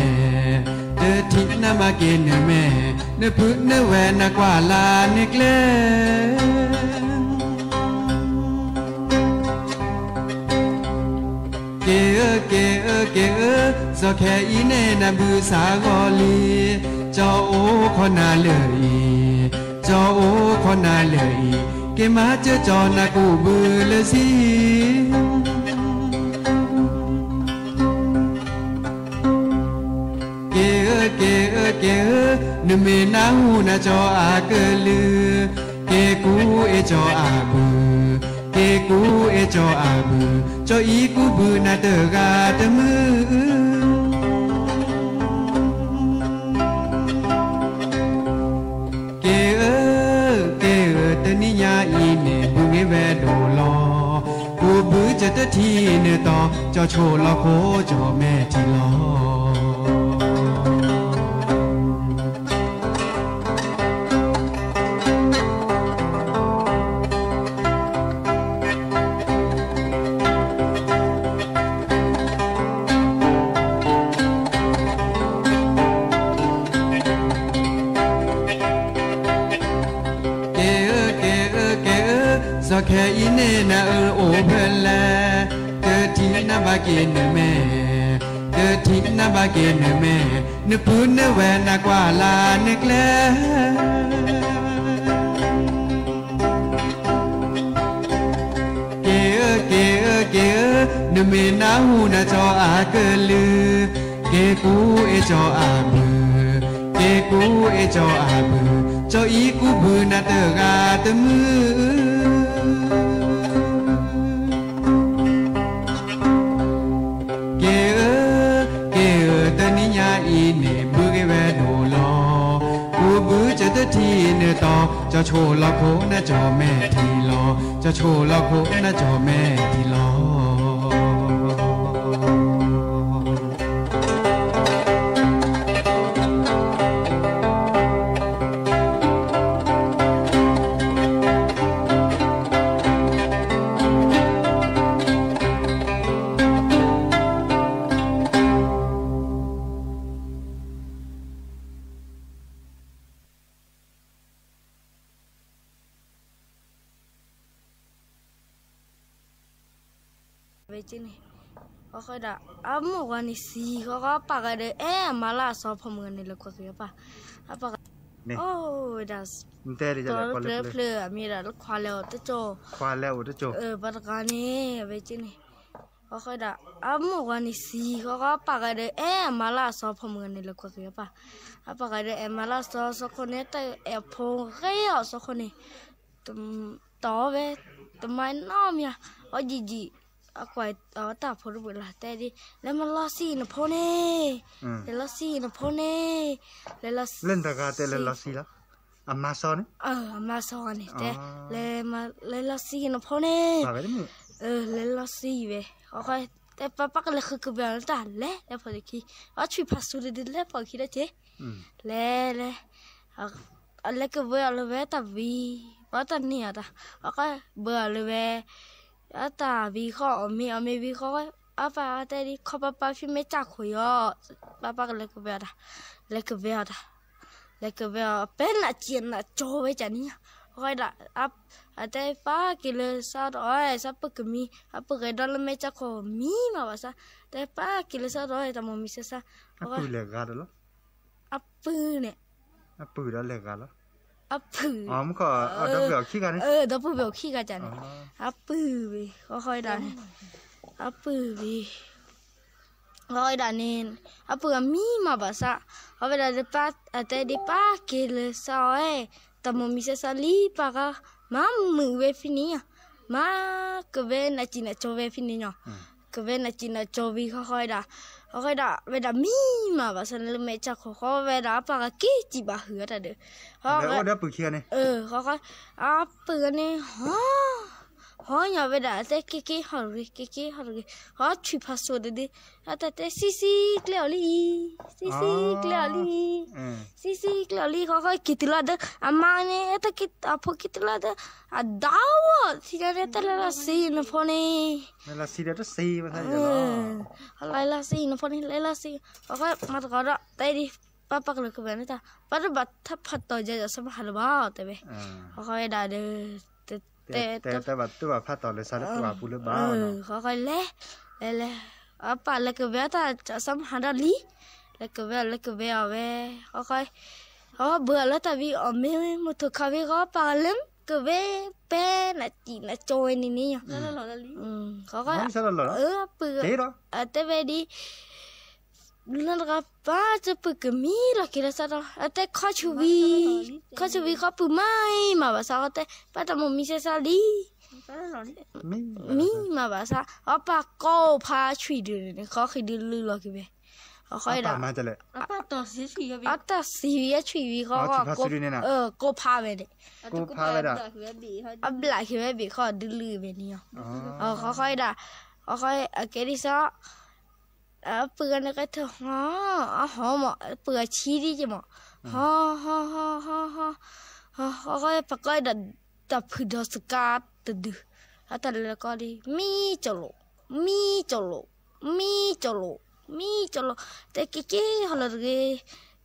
်, တထံၣ်နၤဘၣ်က့ၤနမဲာ်, နပုၢ်နဝဲၢ်နကွၢ်လၢ်နကျဲ က့ၤဧၢ က့ၤဧၢ က့ၤဧၢ, စီၤခဲအံၤန့ၣ်နဘုးစးဂီၤလံ, ကၠီအိၣ်ခိးနၤလၢအံၤ, ကၠီအိၣ်ခိးနၤလၢအံၤ, က့ၤမၤစၢၤကၠီနၤကူးဘုလၢဆံ က့ၤဧၢ က့ၤဧၢ က့ၤဧၢ, နမ့ၢ်နၢ်ဟူနၤကၠီအကလုၢ်, က့ၤကူးအ့ၣ်ကၠီအဘုး, က့ၤကူးအ့ၣ်ကၠီအဘုး, ကၠီအံၤကူးဘုနၤတဂၤတမုာ် က့ၤဧၢ က့ၤဧၢ, တနံၤညါအံၤန့ၣ် ဘုးဂ့ၤဝဲဒိၣ်လီၤ, ကူးဘုကတထံၣ်နတီၤ, ကၠီဆိၣ်လီၤခိၣ်ကၠီမဲာ်ထံလီၤ. က့ၤဧၢ က့ၤဧၢ က့ၤဧၢ, စီၤခဲအံၤန့ၣ် နအၢအိၣ်ဖဲလဲၣ်, တထံၣ်နၤဘၣ်က့ၤနမဲာ်, တထံၣ်နၤဘၣ်က့ၤနမဲာ်, နပုၢ်နဝဲၢ်နကွၢ်လၢ်နကျဲ က့ၤဧၢ က့ၤဧၢ က့ၤဧၢ, နမ့ၢ်နၢ်ဟူနၤကၠီအကလုၢ်, က့ၤကူးအ့ၣ်ကၠီအဘုး, က့ၤကူးအ့ၣ်ကၠီအဘုး, ကၠီအံၤကူးဘုနၤတဂၤတမုာ် က့ၤဧၢ က့ၤဧၢ, တနံၤညါအံၤန့ၣ် ဘုးဂ့ၤဝဲဒိၣ်လီၤ, ကူးဘုကတထံၣ်နတီၤ, ကၠီဆိၣ်လီၤခိၣ်နကၠီမဲာ်ထံလီၤ, ကၠီဆိၣ်လီၤခိၣ်နကၠီမဲာ်ထံလီၤ. ဝဲက့န့ၣ်, ဃီဃီဒၣ် အမိၢ်ဝၤန့ၣ်စံဃီဃီ အပၢ်ဂၤဒီးအဲၣ်အမါလၢအစီၤဖီမုၢ်ဂၤန့ၣ် လဲၤကွၢ်က့ၤအပၢ်, အပၢ်ဂၤ, အိၣ်ဝဲဒၣ်, တီၤလၢဖျၢၣ်ဖျၢၣ်အမ့ၢ်ဒၣ်လၢခွါလဲၤအီၤတကၠိ, ပှၤတဂၤန့ၣ် အဝဲက့န့ၣ်, ဃီဃီဒၣ် အမိၢ်ဝၤန့ၣ်စံဃီဃီ အပၢ်ဂၤဒီးအဲၣ်အမါလၢအစီၤဖီမုၢ်ဂၤန့ၣ် လဲၤကွၢ်က့ၤအပၢ်, အပၢ်ဂၤဒီးအဲၣ်မါလၢအစီၤ စီၤခိၣ်န့ၣ် တအဲၣ်အဖိဂ့ၤအီၤ စီၤခိၣ်န့ၣ် တီဝဲ, တမၤနီတမံၤ, အီယံာ်ယံာ်, အကွၢ်အတၢ်ဖိတဘ့ၣ်လီၤ တဲဒ်, လဲၤမၤလီၤစံနဖိန့ၣ်, လဲၤလီၤစံနဖိန့ၣ်, လဲၤလီၤစံ, လၢနတဂၤတဲလဲၤလီၤစံလီၤ, အမါစီၤန့ၣ်, အမါစီၤန့ၣ်တဲ, လဲၤလီၤစံနဖိန့ၣ်, လဲၤလီၤစံဝဲ, အဃိတဲ ပၢ်ပၢ်ကလဲၤဃုကဝဲၤအီၤလၢတၢ်လဲၤ လဲၤဖီၣ်တခံ, အီၣ်ဆံၣ်ဖးစူၤတဒုလဲၤဖီၣ်ခံဒီးက့, လဲၤလဲၤ အလဲၤကဝဲၤအီၤလၢဝဲတၢ်ဝံၤ, ဘၣ်တၢ်န့ၢ်အီၤတၢ်, အကဘၢအီၤလၢဝဲ, အတၢ်ဝံၤဃီ အီၣ်မ့ၤအီၣ်မ့ၤဝံၤဃီ, အပၢ်တဲဒ် ခီပၢ်ပၢ်ဖံးမ့ၢ်ကၢ်ခိၣ်ယီၤ, ပၢ်ပၢ်ကလဲၤကဝဲၤအီၤတၢ်, လဲၤကဝဲၤအီၤတၢ်, လဲၤကဝဲၤအီၤ ပဲနးစံးနးကၠီဝဲကန့ၣ်, အဃိဒၣ် အတဲပၢ်က့ၤလၢစးဒီး စးပၢၢ်ကမံၤ အပၢၢ်ဂဲၤဒီးလၢမဲာ်ကၢ်ခိၣ်မံမးဘၣ်ဆၣ်, တဲပၢ်က့ၤလၢစးဒီး တၢ်မိၢ်မံၤစၢ်စၢ်, အပုၢ်န့ၣ်, အပုၢ်ဒီးလဲၤဂၤလီၤ, အပုၢ်, ဒီပုၢ်ဝဲၢ်အိၣ်ခံဂၤန့ၣ်, ဒီပုၢ်ဝဲၢ်အိၣ်ခံဂၤကန့ၣ်, အပုၢ်ဝဲ, ဃီဃီဒၣ်န့ၣ်, အပုၢ်ဝဲ ဃီဒၣ်န့ၣ်, အပုၢ်အမံမးဘၣ်ဆၣ်, အဝဲဒၣ် အတဲဒ်ပၢ်က့ၤလၢစးအီၤ, တၢ်မိၢ်မံၤစၢ်စၢ်လံ ပၢ်ကမၤမုာ်ဝဲဖဲန့ၣ်, မၤကဝဲၤနးစံးနးကၠီဝဲဖဲန့ၣ်ညီ, ကဝဲၤနးစံးနးကၠီဝံၤဃီဃီဒၣ်, အဃိဒၣ် ဝဲဒၣ်မံမးဘၣ်ဆၣ်န့ၣ်လၢမဲာ်ကၢ်ခိၣ်ဃီ ဝဲဒၣ်အပၢ်ကက့ၤစံးဘၣ်ဟုၣ်အတၢ်ဒီး, ဃီဃီ, အပုၢ်န့ၣ်ဟီ ဟီၣ်ညီဝဲဒၣ် တဲက့ၤက့ၤဟီၣ်တဂ့ၤ က့ၤက့ၤဟီၣ်တဂ့ၤ, ဟီၣ်ဆွံၣ်ဖးစိၤတဒု, အတၢ်တဲ စံးစံးကျဲအီၤလံအံၤ, စံးစံးကျဲအီၤလံအံၤ, စံးစံးကျဲအီၤလံ, ဃီဃီက့ၤတုၤလီၤဒီး အမါန့ၣ် အတၢ်က့ၤအဖိက့ၤတုၤလီၤဒီး အဒၣ်ဝဲ ထံၣ်န့ၣ် တၢ်လဲၤလီၤစ့နဖိန့ၣ် လဲၤလီၤစ့နဖိန့ၣ် လဲၤလီၤစ့, ဃီဃီမၤသကိးဒီး တဲဒ် ပၢ်ပၢ်ကလၢကဘၣ်န့ၣ်တၢ် ပၢ်တဘၣ်ထးဖးတီၤယၤယၤ စီၤမဟါလၢၤဘၣ် တဲဝဲ, ဃီဃီဝဲဒၣ်ဒီး တဲ တဘၣ်ဖးတီၤလၢ စးလၢပှၤပူၤလၢၤဘၣ်, ဃီဃီလဲၤ လဲၤလဲၤ, အပၢ်လဲၤကဝဲၤအတၢ် စီၤမဟါဒီးလံ, လဲၤကဝဲၤအီၤ လဲၤကဝဲၤအီၤဝဲ, ဃီဃီ ဃီဘၢအီၤလၢတၢ်ဝံၤ အီၣ်မ့ၢ်မုၢ်ထူၣ်ခါဝံၤ ဃီပၢ်လဲၤကဝဲၤ ပဲနကံၣ်နကၠီဝဲန့ၣ်န့ၣ်, ဃီဃီ တဲဝဲဒ် လၢတဂၤပၢ် ကပုၢ်ကမံလီၤက့ၤလီၤစးဒီး အတဲခီဆူဝံၤ, ခီဆူဝံၤ ဃီပုၢ်မၤအံၤမၤဘၣ်ဆၣ် ဃီတဲ ပၢ်တၢ်မိၣ်မံစဲစးလံ, မံမၤဘၣ်ဆၣ် အပၢ်ကိးဖးဆွံၣ်ဒုန့ၣ် ဃီဃ့ဒုလုၢ်လီၤက့ၤဝဲ, ဃီဃီဒၣ် အတၢ်စံးဝံၤအဆွံၣ်ဝံၤ ဃီဃီ ကိးဖးဝဲန့ၣ်, အဘျးက့ၤဝဲဘ့ၣ် ဃီဒုလုၢ်ဝဲန့ၣ်, ဃီဃီဒၣ် ဃီဃီအကဲဒ်သိး အပုၢ်ဂၤန့ၣ်ကဲထၢၣ်ဟီ, အဟီမး အပုၢ်ဂၤဆံဒ်က့မး, ဟီ ဟီ ဟီ ဟီ ဟီ ဟီ ဃီဃီ ပကိးဒၣ် တၢ်ဖုၣ်ဒီးစကါတဒု, အတၢ်လဲၤလီၤကီဒ် မံကၠီၣ်လိာ်, မံကၠီၣ်လိာ်, မံကၠီၣ်လိာ်, မံကၠီၣ်လိာ်, တဲက့ၤက့ၤဟီၣ်လီၤတဂ့ၤ,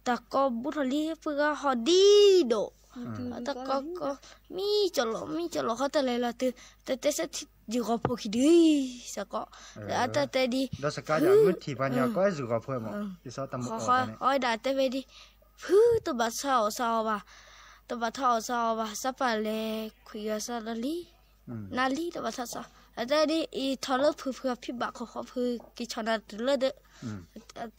တၢ်ကိးဘူးထီၣ်လံ အပုၢ်ဂၤဟီၣ်ဒံးဒိၣ်, တၢ်ကိးကိး မံကၠီၣ်လိာ် မံကၠီၣ်လိာ် ဃီတၢ်လဲၤလီၤတုၤ တတဲဆၢထံယုၢ်ဂီၤဖိခံဒု စ့ၢ်ကီး, အတၢ်တဲဒ် ဖု ဃီဃီအဝဲဒၣ်တဲဝဲဒ် ဖုတဘၣ်ထီၣ်အီၣ်စၢအီၤဘၣ်, တဘၣ်ထီၣ်အီၣ်စၢအီၤဘၣ်, စီၤပၤလဲၤခွံဂၤစးဒီးလံ, နၤလံတဘၣ်ထီၣ်စၢ, အတဲဒ်အံၤထီၣ်လၢဖုဖုအဖံဘၣ်ခီဃီဖုက့ၤဆီၣ်နၤတုၤလၢဒၢ,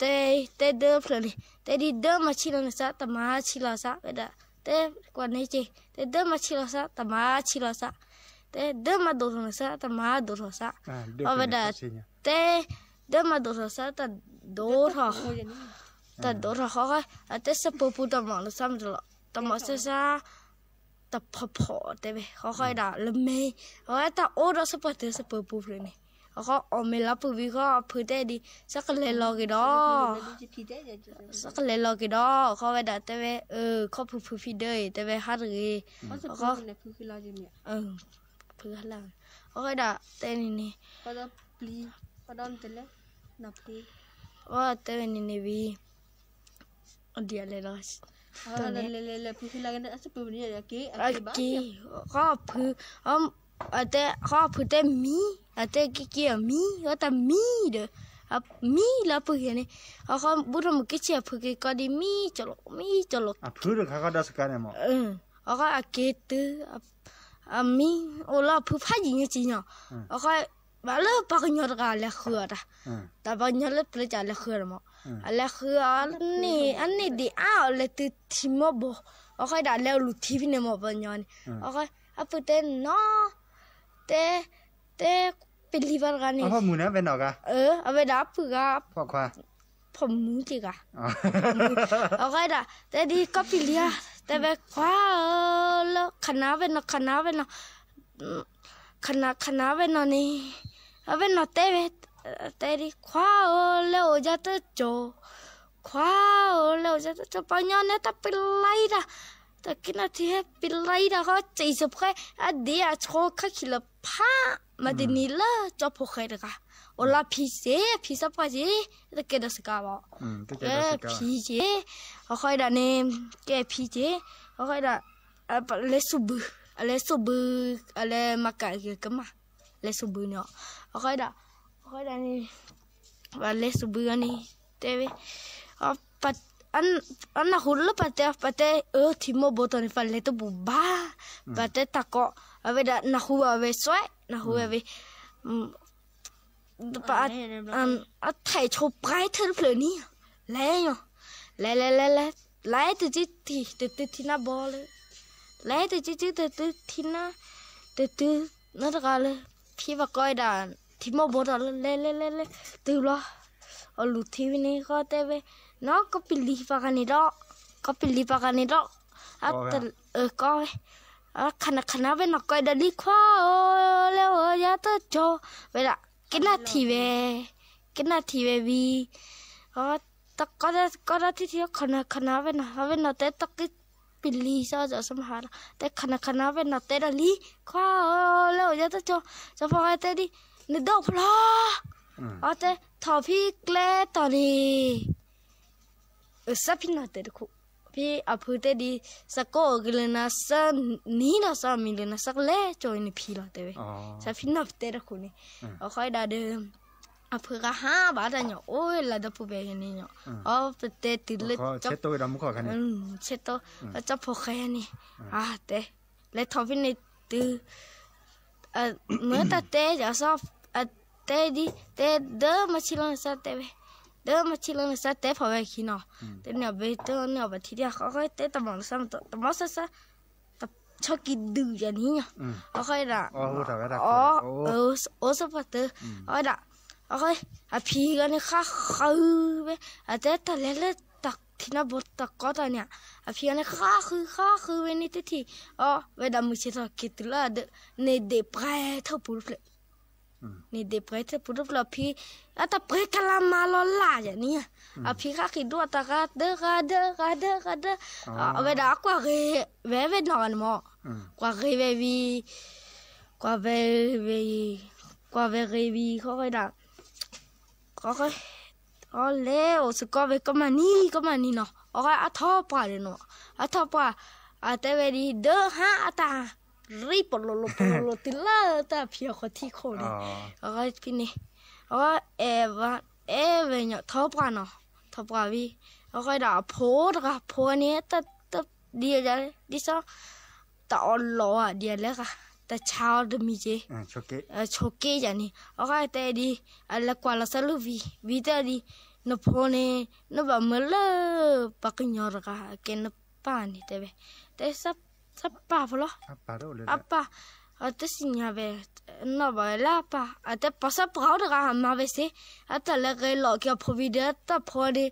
တဲဒၢဖျၢၣ်န့ၣ် တဲဒ်ဒၢမၤဆံးလီၤနစး တမၤဆံးလီၤစးဝဲဒၣ်, တဲကွၢ်န့ၣ်က့ၤ တဲဒၢမၤဆံးလီၤစး တမၤဆံးလီၤစး, တဲဒၢမၤဒိၣ်ထီၣ်နစး တမၤဒိၣ်ထီၣ်စး, အဝဲဒၣ် တဲ ဒၢမၤဒိၣ်ထီၣ်စး တဒိၣ်ထီၣ်, တဒိၣ်ထီၣ်ဃီဃီ, အတဲစၢပၢၤပူၤတမီၢ်လၢစးမတလီၤ, တမီၢ်စၢစး တဖီဖီတဲဝဲ ဃီဃီဒၣ်လၢမဲ, အဝဲတၢ်အိၣ်ဒီးစၢပှၤတဲစၢပၢၤပူၤဖျၢၣ်န့ၣ်, အဃီအီၣ်မ့ၤလီၤပုၢ်ဝံၤဃီအဖုတဲဒ် စးကလဲၤလီၤက့ၤဒီး စးကလဲၤလီၤက့ၤဒီး ဃီဝဲဒၣ်တဲဝဲ ခီဖုဖုဖံဒၢအံၤ တဲဝဲဟးတဂ့ၤ, ဃီ ဖုလၢ်, ဃီဝဲဒၣ်တဲန့ၣ်န့ၣ်, ဃီတဲဝဲန့ၣ်န့ၣ်ဝံၤ ဒ်လဲၣ်လီၤ, က့ၤ, ဃီဖု, တဲ ဃီဖုတဲမံ, အတဲက့ၤက့ၤအမံ, အတၢ်မံဒီး မံလၢပုၢ်ယဲန့ၣ်, အဃီဘူထီၣ်မုၢ်က့ၤဆ့ၣ်အဖုက့ၤကီဒ်မံကၠီၣ်လိာ် မံကၠီၣ်လိာ်, အဃီအက့ၤတုၤ အမံအိၣ်လၢအဖုဖးယံာ်ညါက့ၤညီ, အဃီ ဘၣ်လၢပှၤကညီတဂၤလဲၤဃုအီၤတၢ်, တၢ်ပှၤကညီလၢပျၢၤကလဲၤဃုအီၤတၢ်, အလဲၤဃုအီၤန့ၣ် အန့ၢ်ဒံးအါအီၤလဲၤတုၤထံမိၢ်ဘိ, အဃီဒၣ်လဲၤအိၣ်လူၤထံဖဲန့ၣ်မ့ၢ်ပှၤကညီန့ၣ်, အဃီ အပုၢ်တဲနီၤ, တဲ တဲ ပလံၤပှၤတဂၤန့ၣ်, အဝဲဒၣ်အပုၢ်ဂၤ ဖီၣ်မုၢ်က့ၤဂၤ, အဃိဒၣ် တဲဒ်ကီၢ်ပလံၤ, တဲဝဲခွါဧၢ, လၢခနၣ်ဝဲနီၤ ခနၣ်ဝဲနီၤ, ခနၣ် ခနၣ်ဝဲနီၤန့ၣ်, အဝဲနီၤတဲဝဲ, တဲဒ်ခွါဧၢ, လဲၤအိၣ်ယၤတကၠိ, ခွါဧၢ, လဲၤအိၣ်ယၤတကၠိ, ပှၤကညီန့ၣ်တၢ်ပလံၤတၢ်, တၢ်က့ၤနီၣ်ထံဟဲပလံၤတၢ်ဃီ စံၣ်စဖှဲ အဒ့အဆိခါခံလၢဖး မၤတနံၤလၢကၠီဖိဃဲတဂၤ, အိၣ်လၢဖံစ့ၢ် ဖံစၢ်ပှၢ်စ့ၢ်, တကဲဒီးစကါဘၣ်, ဖံစ့ၢ်, အဃိဒၣ်န့ၣ် ကဲဖံစ့ၢ်, အဃိဒၣ် လဲၤစိာ်ဘု, အလဲၤစိာ်ဘု, အလဲၤမၤကၤက့ၤကမၣ်, လဲၤစိာ်ဘုန့ၣ်, အဃိဒၣ်, အဃိဒၣ်န့ၣ် ပှၤလဲၤစိာ်ဘုအီၤန့ၣ်, တဲဝဲ အနၢ်ဟူလၢပှၤတဲ ပှၤတဲအၢ ထံမိၢ်ဘိတီၤန့ၣ် ပှၤလဲၤတဘူးဘၣ်, ပှၤတဲတၢ်ကီ, အဝဲဒၣ်နၢ်ဟူဘၣ်ဝဲစွဲ, နၢ်ဟူဝဲဝဲ, အထဲးဆိပှဲၤထၢၣ်တဖျၢၣ်န့ၣ်, လဲၤ, လဲၤလဲၤလဲၤလဲၤ, လဲၤတစုထံၣ် တတုၤထံနါဘီလၢ လဲၤတစုစု တတုၤထံနါ, တတုၤနီတဂၤလၢ ဖံပှၤကိးဝဲဒၣ် ထံမိၢ်ဘိတီၤလၢ လဲၤလဲၤလဲၤလဲၤ တုၤဘျီ အလူၤထံဖဲန့ၣ် ဃီတဲဝဲ နီၢ်ကီၢ်ပလံၤပှၤဂၤန့ၣ်ဒီး ကီၢ်ပလံၤပှၤဂၤန့ၣ်ဒီး အတၢ်အၢကီဝဲ ခးနၤခးနၤဝဲနီၢ်ကီၢ်ဒီးလံခွါဧၢ, လဲၤအိၣ်ယၤတကၠိ, ဝဲဒၣ် ကနၣ်ထံၣ်ဝဲ, ကနၣ်ထံၣ်ဝဲဝံၤ, တကီတၢ်ထံၣ်ထံၣ် ခးနၤခးနၤဝဲနီၢ် ဝဲနီၢ်တဲတၢ်ကပလံၤ စီၤစီၤမဟါလီၤ တဲခးနၤခးနၤဝဲနီၢ်တဲဒီးလံခွါဧၢ, လဲၤအိၣ်ယၤတကၠိ, စီၤဖီဃဲတဲဒ် နဒိၣ်ဖျီ, အတဲထီၣ်ဖံကျဲတီၤန့ၣ် သးဖံနီၢ်တဲတခိၣ်, ဖံအဖုတဲဒ် သကိးအိၣ်က့ၤလၢနၤ သၢနံၤနီၤ သၢမံၤလၢနၤ သးကလဲၤကၠိနဖံလီၤတဲဝဲ, သးဖံနီၢ်ပတဲတခိၣ်န့ၣ်, အဃိဒၣ်ဒီး အဖုဂၤဟးဘၣ်တၢ်ညီ အိၣ်လၢဒီဖိဖဲန့ၣ်ညီ, အပတဲတုၤလၢ ဆဲတိ ကၠီဖိဃဲန့ၣ်, အတဲ လဲၤထီၣ်ဖဲန့ၣ်တုၤ မ့ၢ်တၢ်တဲယၤစီၤ အတဲဒ် တဲဒၢမဆံလၢနစၢ်တဲဝဲ, ဒၢမဆံလၢနစၢ်တဲဖီၣ်ဝဲခံနီၤ, တန့ၢ်အီၣ်ဘ့ၣ် တန့ၢ်အီၣ်ဘၣ်ထံဒ် ဃီဃီတဲတမၤလၢ တမၤစၢ်စၢ် တဆီကံၤဒုးယၤန့ၣ်, အဃိဒၣ် အိၣ်စ့ၢ်ပှၤတၢၢ်, အဃိ အဖံဂၤန့ၣ်ဃါဃုာ်ဝဲ, အတဲတၢ်လဲၤလၢတၢ်ထံနါဘိတၢ်ကီတၢ်န့ၣ်, အဖံဂၤန့ၣ်ဃါဃုာ်ဃါဃုာ်ဝဲန့ၣ်တထံၣ်, အဝဲဒၣ်မုၢ်ဆ့ၣ်ထီၣ်က့ၤတုၤလၢ န့ၣ်ဒ့ၣ်ပှဲၤထၢၣ်ပူၤတဖျၢၣ် န့ၣ်ဒ့ၣ်ပှဲၤထၢၣ်ပူၤတဖျၢၣ် အဖံ အတၢ်ပှဲၤကလါမၤလီၤလၢ်ယၤန့ၣ်, အဖံဃါဃုာ်ဒိၣ်တၢ်ဂၤဒၢဂၤဒၢဂၤဒၢဂၤဒၢ, အဝဲဒၣ်အကွၢ်ဂ့ၤဝဲဝဲနီၢ်ဂၤန့ၣ်မး, ကွၢ်ဂ့ၤဝဲဝံၤ, ကွၢ်ဝဲဝဲ, ကွၢ်ဝဲဂ့ၤဝံၤ ဃီဃီဒၣ် ဃီဃီ အလဲၤအိၣ်စ့ၢ်ကီးဝဲကမၣ်နံၤ ကမၣ်နံၤနီၤ, အဃိအထီပှၢ်ဒီးနီၤ, အထီပှၢ် အတဲဝဲဒ် ဒၢဟါအတၢ်ရံၣ်ပလိၤလိၤပလိၤလိၤတုၤလၢတၢ်ဖံးအီၣ်ခီၣ်ထံးခိၣ်န့ၣ်, အဃိဖဲန့ၣ်, အဃိ အဲၣ်ဝဲညီထီပှၢ်နီၤ, ထီပှၢ်ဝံၤ, အဃိဒၣ်အဖိတဂၤ ဖိန့ၣ် တၢ်တဒ် ဒ်သိး တၢ်အီၣ်လီၤဧါ ဒ်လဲၣ်ဂ့ၤ, တၢ်ဆါအီၤတမံၤက့ၤ, ဆိးက့ယၤန့ၣ်, အဃိတဲဒ် အလဲၤကွၢ်လီၤသးလၢဝံၤ ဝံၤတဲဒ် နဖိန့ၣ် နဘၣ်မၢလၢ ပှၤကညီတဂၤ ကဲနပၢ်န့ၣ်တဲဝဲ, တဲ သးပၢ်ဖိလီၤ, အပၢ် အတသ့ၣ်ညါဝဲ, နီၣ်ဘၣ်ဝဲလၢအပၢ် အတဲပှၤသးပှၢ်အိၣ်တဂၤမၤဝဲစ့ၢ်, အတၢ်လဲၤဂဲၤလီၤက့ၤအဖိဝံၤဒီး တၢ်ဖိန့ၣ်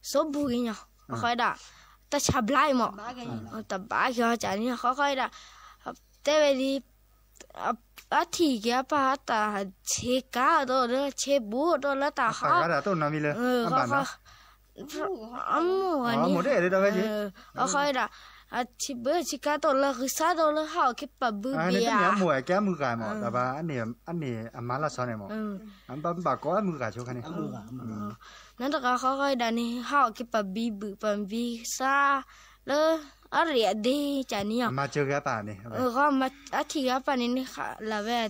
စိဘူးက့ၤညီ, အဃိဒၣ် တၢ်ဆါဘျါအံၤမး, တဘၣ်က့ၤအီၤကန့ၣ် ဃီဃီဒၣ် တဲဝဲဒ် အထံၣ်က့ၤအပၢ် အတၢ်ဆ့ကၤတအိၣ်လၢ ဆ့ဘူးတအိၣ်လၢတၢ်ဟီ, အမိၢ်ဂၤန့ၣ်, အဃိဒၣ် အဆ့ဘူးဆ့ကၤတအိၣ်လၢ ဂံၢ်စၢ်တအိၣ်လၢ ဟးအီၣ်က့ၤပာ်ဘုဘံယၤ, အမုၢ်ဂၤမ့ၢ်ကဲအမုၢ်ဂၤမး တဘၣ်အန့ၣ်အမါလီၤဆီန့ၣ်မး, နတဂၤဃီဃီဒၣ်န့ၣ် ဟးအီၣ်က့ၤပာ်ဘုဘံ ပာ်ဘုကစၢ် လၢ အရ့ၣ်အဒ့ကန့ၣ်, အထံၣ်က့ၤအပၢ်န့ၣ် လၢဝဲ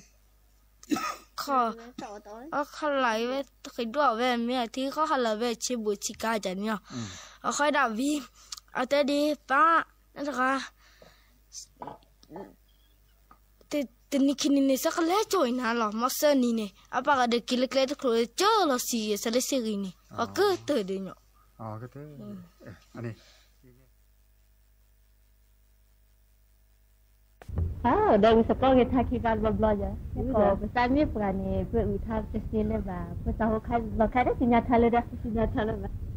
ခီၣ်လၢ်ဝဲ ဃ့ဒိၣ်ဝဲ မ့ၢ်အထံဃီဟးလၢဝဲ ဆ့ဘူးဆ့ကၤကန့ၣ်, အဃိဒၣ်ဝံၤ အတဲဒ်ပၢ် နတဂၤ တနံၤခံနံၤန့ၣ် သးကလဲၤကၠိအံၤနၤလီၤ မ့ၢ်သၢနံၤန့ၣ် အပၢ်ဂၤဒီးက့ၤလၢကျဲတချုး ကၠိလီၤစံး သးလၢစ့ၢ်ဂ့ၤန့ၣ် အကတၢၢ်ဒုးညီ ဒီးဝံသကိးဂ့ၤထါခံဘျီတဘျီဘျီယၤ, ပသးမ့ၢ်ပှၤန့ၣ် ပအုၣ်ထါတသ့လၢၤဘၣ်, ပသးဟိခါလီၤခါတသ့ၣ်ညါထါလၢၤဒီး သ့ၣ်ညါထါလၢၤဘၣ်.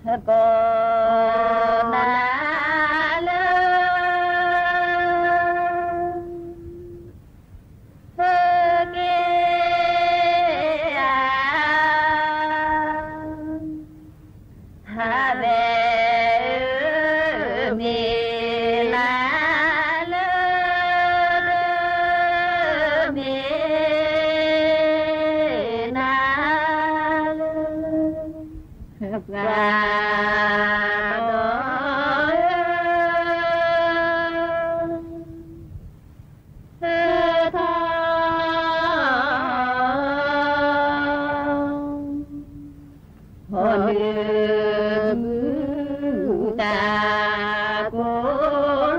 ကိးနၤလၢ ဟဲက့ၤဧါ, ဟးဝဲဧၢ မ့ၢ်နၤလၢ မ့ၢ်နၤလၢ ပှၤဒီး ထီၣ် ဟီၣ်နုာ်မုာ်တၢ်ကိး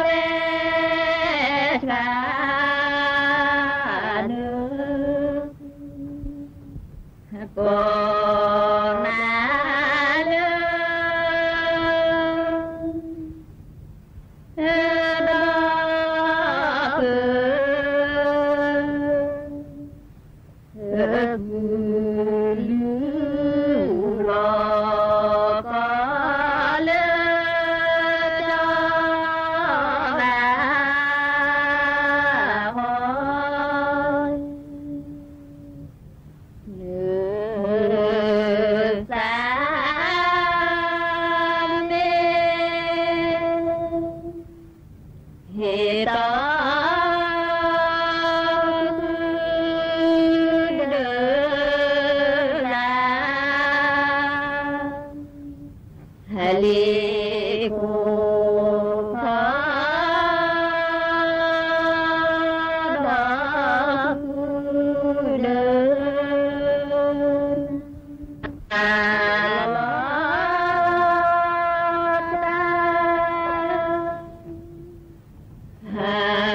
လီၤ လဲၤဆှၢနုာ် ကိးနၤလၢ ဒီး ကုၢ်လုၢ်လီၤကီးလၢ ကၠီဘၣ်ဟီၣ် နုၢ်သးမ့ၢ် ဟ့ၣ်တီ ဒၢလၢ ဟဲလ့ၣ်ခိၣ်ဖီ ဒီးကုၢ်လၢ အလ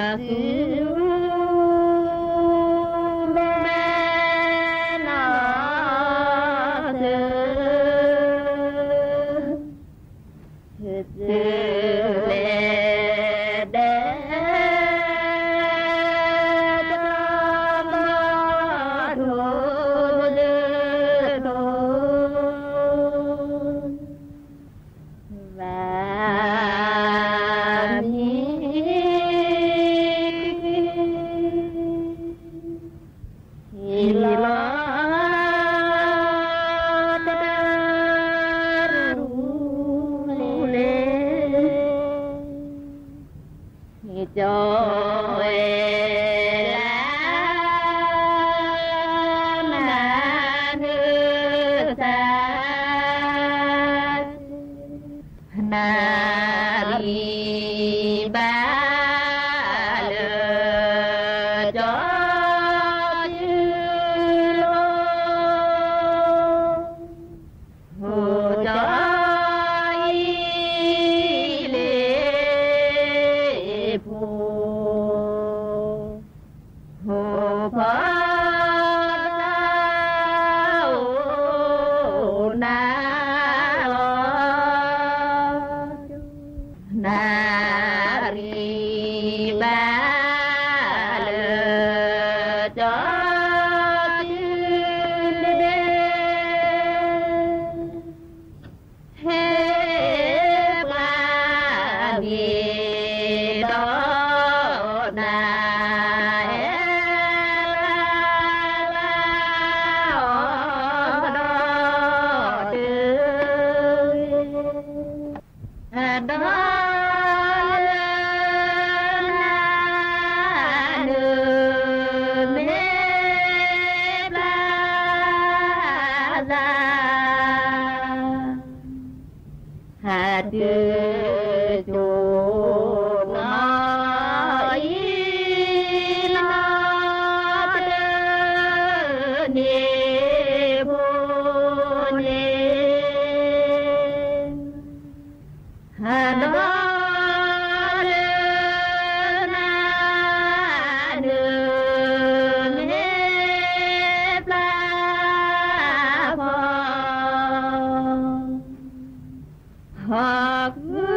ီၤတၢ် ဟးသု မဲနီၢ်သု သုလဲၤဒဲး တၢ်ဘၣ်ဒိလၢဒိ ဘၣ်မံၤ ဟ့ၣ်လီၤတၢ်ရူၢ်လ့ၤ ဟ့ၣ်ကၠီဝဲလၢ မၤနၢၤသး နၣ်ရံၣ်ဘၣ်လၢ ကၠီစုလိၤ ဟိၣ်ကၠီအံၤ လ့ၣ်ဖိ ဟိၣ်ဖီ အိၣ်နၢ်လီၤ နၣ်ရံၣ်ဘၣ်လၢ ကၠီစုန့ၣ် ဟဲပှၤဂ့ၤဒီးနၤ ဟဲလၢလၢအီၤဒီး တၢ် ဒီးလၢ နၢ်နၢၤမ့ၢ်ပျၢ်သး ဟးတုၤ ကၠိနီၢ်အံၤ နီၢ်တၢ်န့ၣ် ဖိန့ၣ် ဟးဒီးလၢ နၢ်နၢၤမ့ၢ်ပျၢ်ဖီ ဟီၣ်ကုၢ်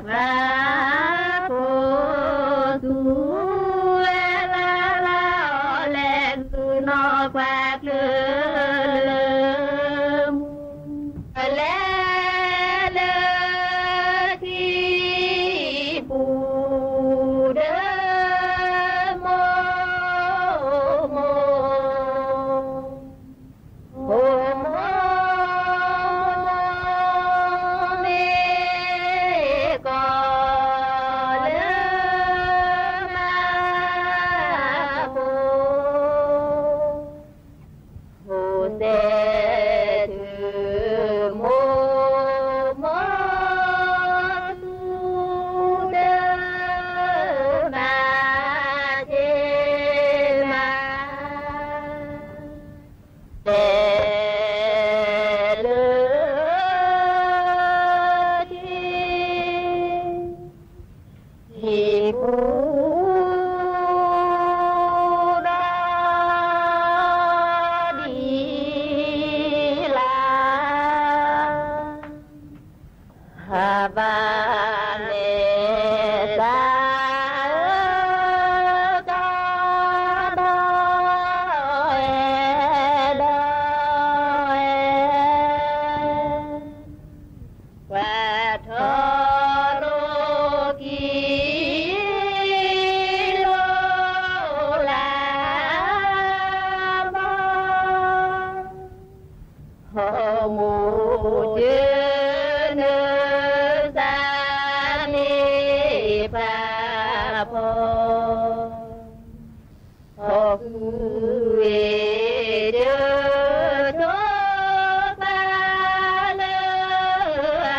ပှၤဖိသူဝဲလၢ်လၢ်အီၤလဲၤဂုာ်နီၢ်ပှၤကျၢၤလၢ လဲၤလၢထံပူၤဒီးမိၢ်မိၢ် မိၢ်မိၢ်မ့ၢ်ကီၢ်လၢမၤဖိ ဖိစဲးတုၤမိၢ်မိၢ်သူဒီး မၤစ့မၤ တဲလၢထံ ဟံၣ်ပူၤဒီးဒ်လၢ ဟးဘၣ်န့ၣ်သးဧၢ ကဒီးအဲၣ်ဒီးအဲၣ် ပှၤထီၣ်လိာ်က့ၤလိာ်လၢ်ဘီ ဟီၣ်မိၢ်ကၢနၢသးမ့ၢ်ပှၤဖီ ဟီၣ်ဃုဝ့ၢ်တၢ်ထိးပှၤလၢအလီၢ်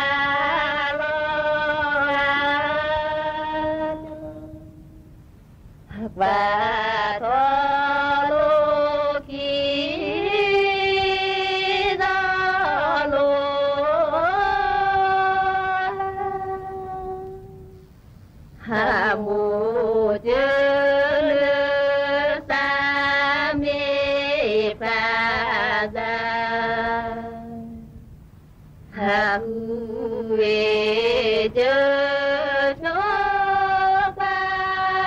ပှၤထီၣ်လိာ်က့ၤသီလိာ်လၢ် ဟီၣ်မိၢ်ကၢနၢသးမ့ၢ်ပှၤသး ဟီၣ်ဃုဝ့ၢ်တၢ်ထိးပှၤလၢအလီၢ်ဂၤ ဟး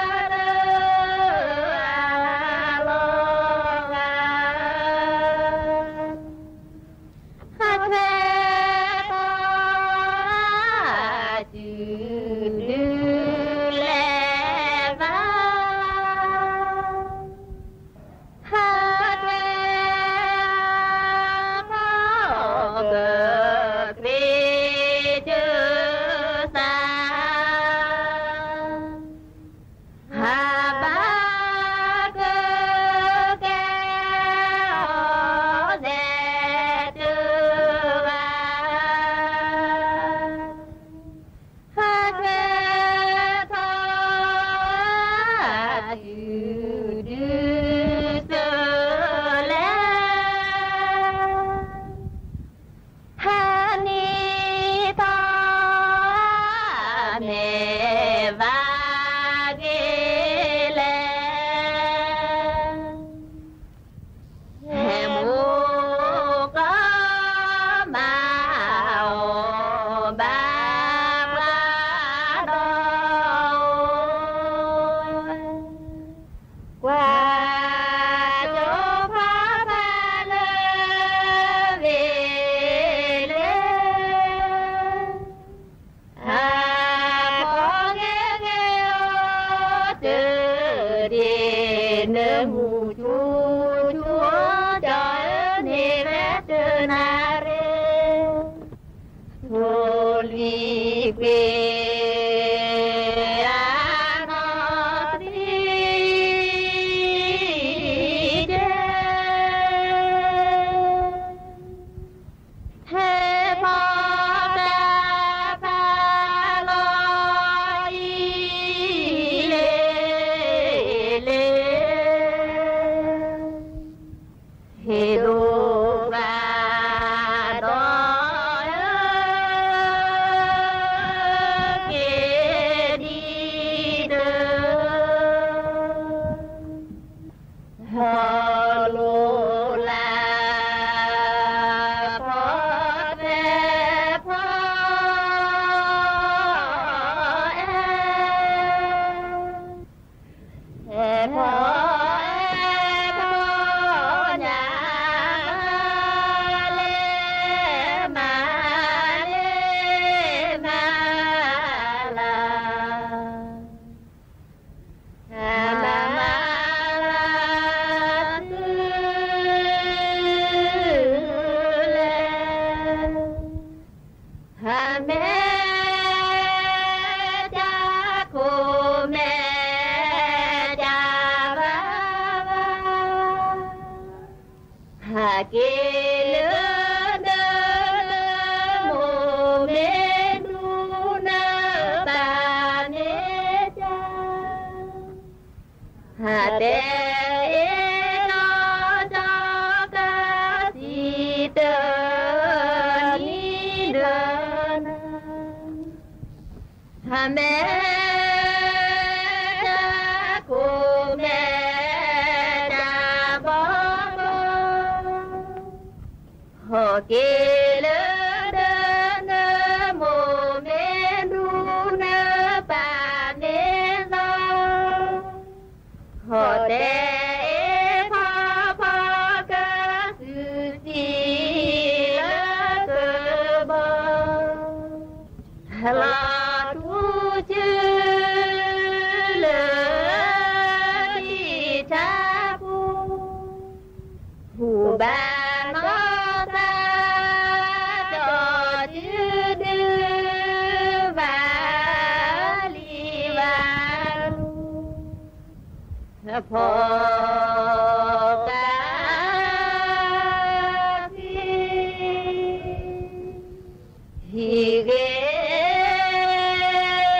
ထွဲထီၣ်အတုၤဒုးလဲၤဘၣ် ဟးထွဲထီၣ်က့ၤတၢ်သး ဟးဘၣ်ကကဲအီၤဒဲးတဂၤ ဟးထွဲထီၣ် တုၤဒုးစၢၤလဲၣ် ဟးနံၤထီၣ် မ့ၢ်ဘၣ်က့ၤလဲၣ် ဟဲမိၢ်ကီၢ်မၤအီၣ်ဘၣ်ပှၤဒီး ကွၢ်ကၠီဖးဖးလၢဝ့ၢ်လၢ အဖီဂ့ၤဂ့ၤအိၣ်တဒ့ၣ် နၢမူဆူၣ်ဆူၣ် ကၠီအၢန့ၣ်ဝဲတနၣ်ရံၣ် ထိၣ်လွံၢ်ကွ့ၢ် အနီၢ်သံဒဲး ဟဲဖီတၢ်ဖးလီၤအံၤလ့လ့ ဟ့ၣ်ဒိၣ်ဘၣ် ဒီးအၢ မဲာ်တၢ်ခိၣ်မဲာ်တၢ်ဘီဘီ, ဟီၣ်က့ၤလၢဒၢးနမိၢ်မ့ၢ်နူနပၢ်မ့ၢ်လီၤ, ဟီၣ်တဲအ့ၣ်ဖီဖီကစုၣ်စံၣ်လၢကဘီ လီၤထူဆူလၢဒံးထါပူၤ, ဟူးဘၣ်နီၢ်သး ဒီးတုၤဒုးဘၣ်လံဘၣ်လူၤ ဖီကၤသံ ဟံးဂ့ၤ ဟဲနီၢ်ဒီးတၢ်ဂ့ၤနီၢ်ပှၤ ဖီ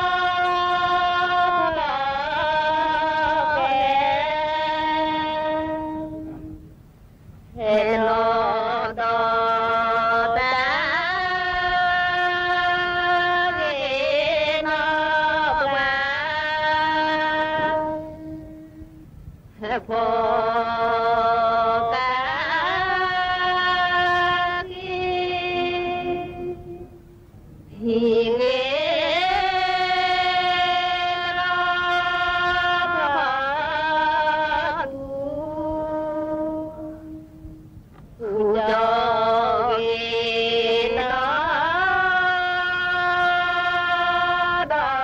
ကၤသံ ဟံးဂ့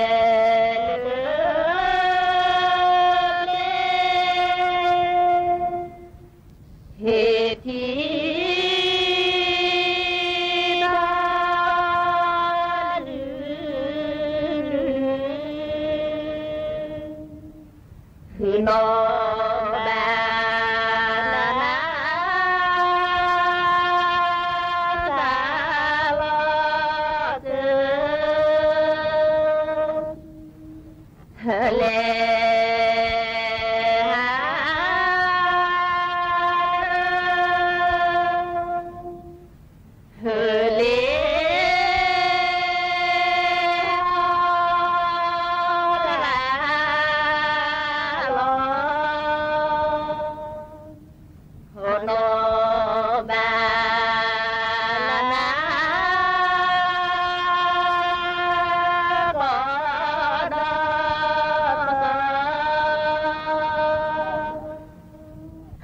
ၤလီၤ ဒီးဂ့ၤနီၢ်ဒီးတၢ်ထီ လဲၤလၢ ဟ့ၣ်ထံ တၢ်လုၢ် ဃုာ်နီၢ်ဘၣ်နၤ တၢ်လီၤစၢၤ လဲၤဟး ဟၢလ့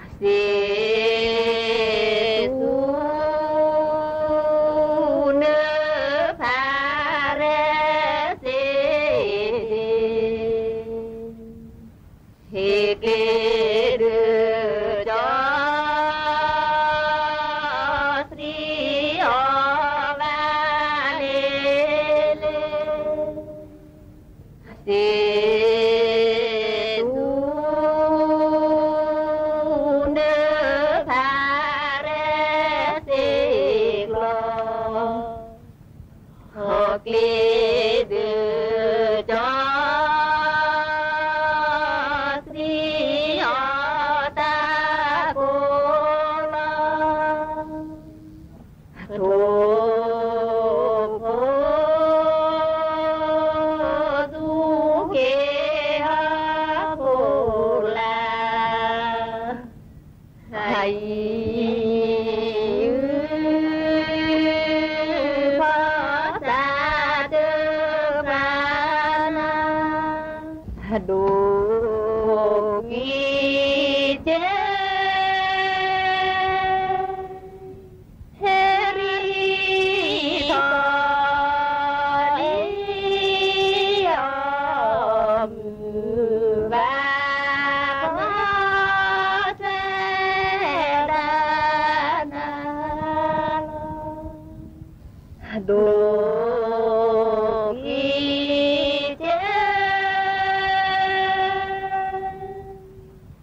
ဟီၣ်နီၢ်ဘၣ်နၤ ကီဒီး စ့သူ နဖးရဲစ့ ဟ့ၣ်က့ၤဒုးကၠီ သံအီၤဘၣ်လ့လ့ စ့သူ နဖးရဲစ့ကျီ ဟီၣ်ကျ့ဒုးကၠီ သံအီၤတၢ်ကိၢ်လီၤ ထိၣ်ဖိသူက့ၤဟီၣ်ခိၣ်လာ် ဟးအံၤ ဖီသးတဖၣ်နၤ ဒိၣ်ကံကဲ ဟဲရံထီၣ်လံအီၤ မုၢ်ဘၣ်နီၢ်စဲ ဒၣ်နၤလီၤ ဒိၣ်ကံကဲ ဟဲရံထီၣ်လံအီၤ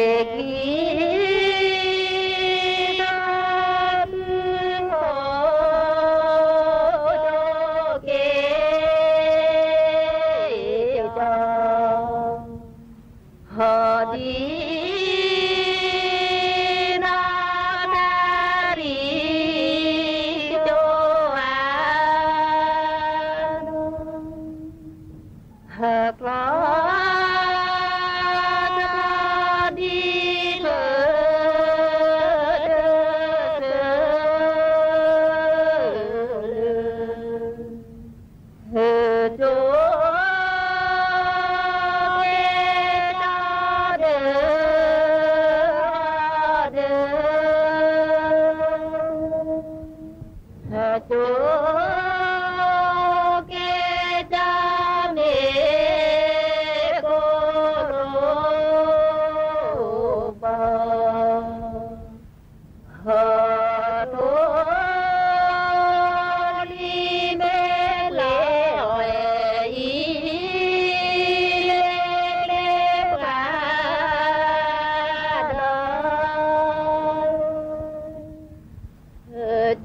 က့ၤက့ၤ ဟီၣ်ဒံး နီၢ်တၢ်ရံၣ်ကၠိဧါ ဟၢကျီ ဒ်ဖျၢၣ်တဖျၢၣ်လၢ ဟၢကၠိက့ၤတၢ်ဒီး ဒီး ဟၢကၠိက့ၤတၢ်မ့ၢ်ကိၢ်လိာ်ဘၣ် ဟၢထိၣ်လံၤမ့ၢ်လီၤ အံၤ လၢကျဲပှၤဒီး ကၠိမ့ၢ်တတုၤ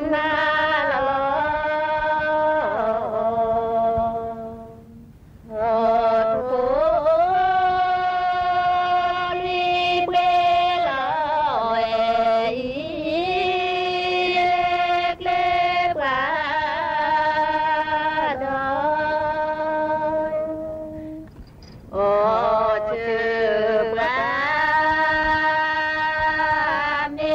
နၤလီၤ ဟၢထိၣ်လံၤဘှ့လီၤ အံၤ လၢကျဲပှၤဒီး အိၣ်စၢၤပှၤ မ့ၢ်လီၤဖးထိၣ် အိၣ်စၢၤဟီၣ် နီၢ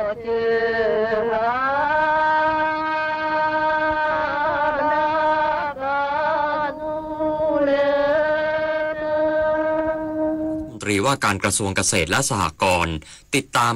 ်ကီၢ်သူလၢ รัฐมนตรีว่าการกระทรวงเกษตรและสหกรณ์ ติดตาม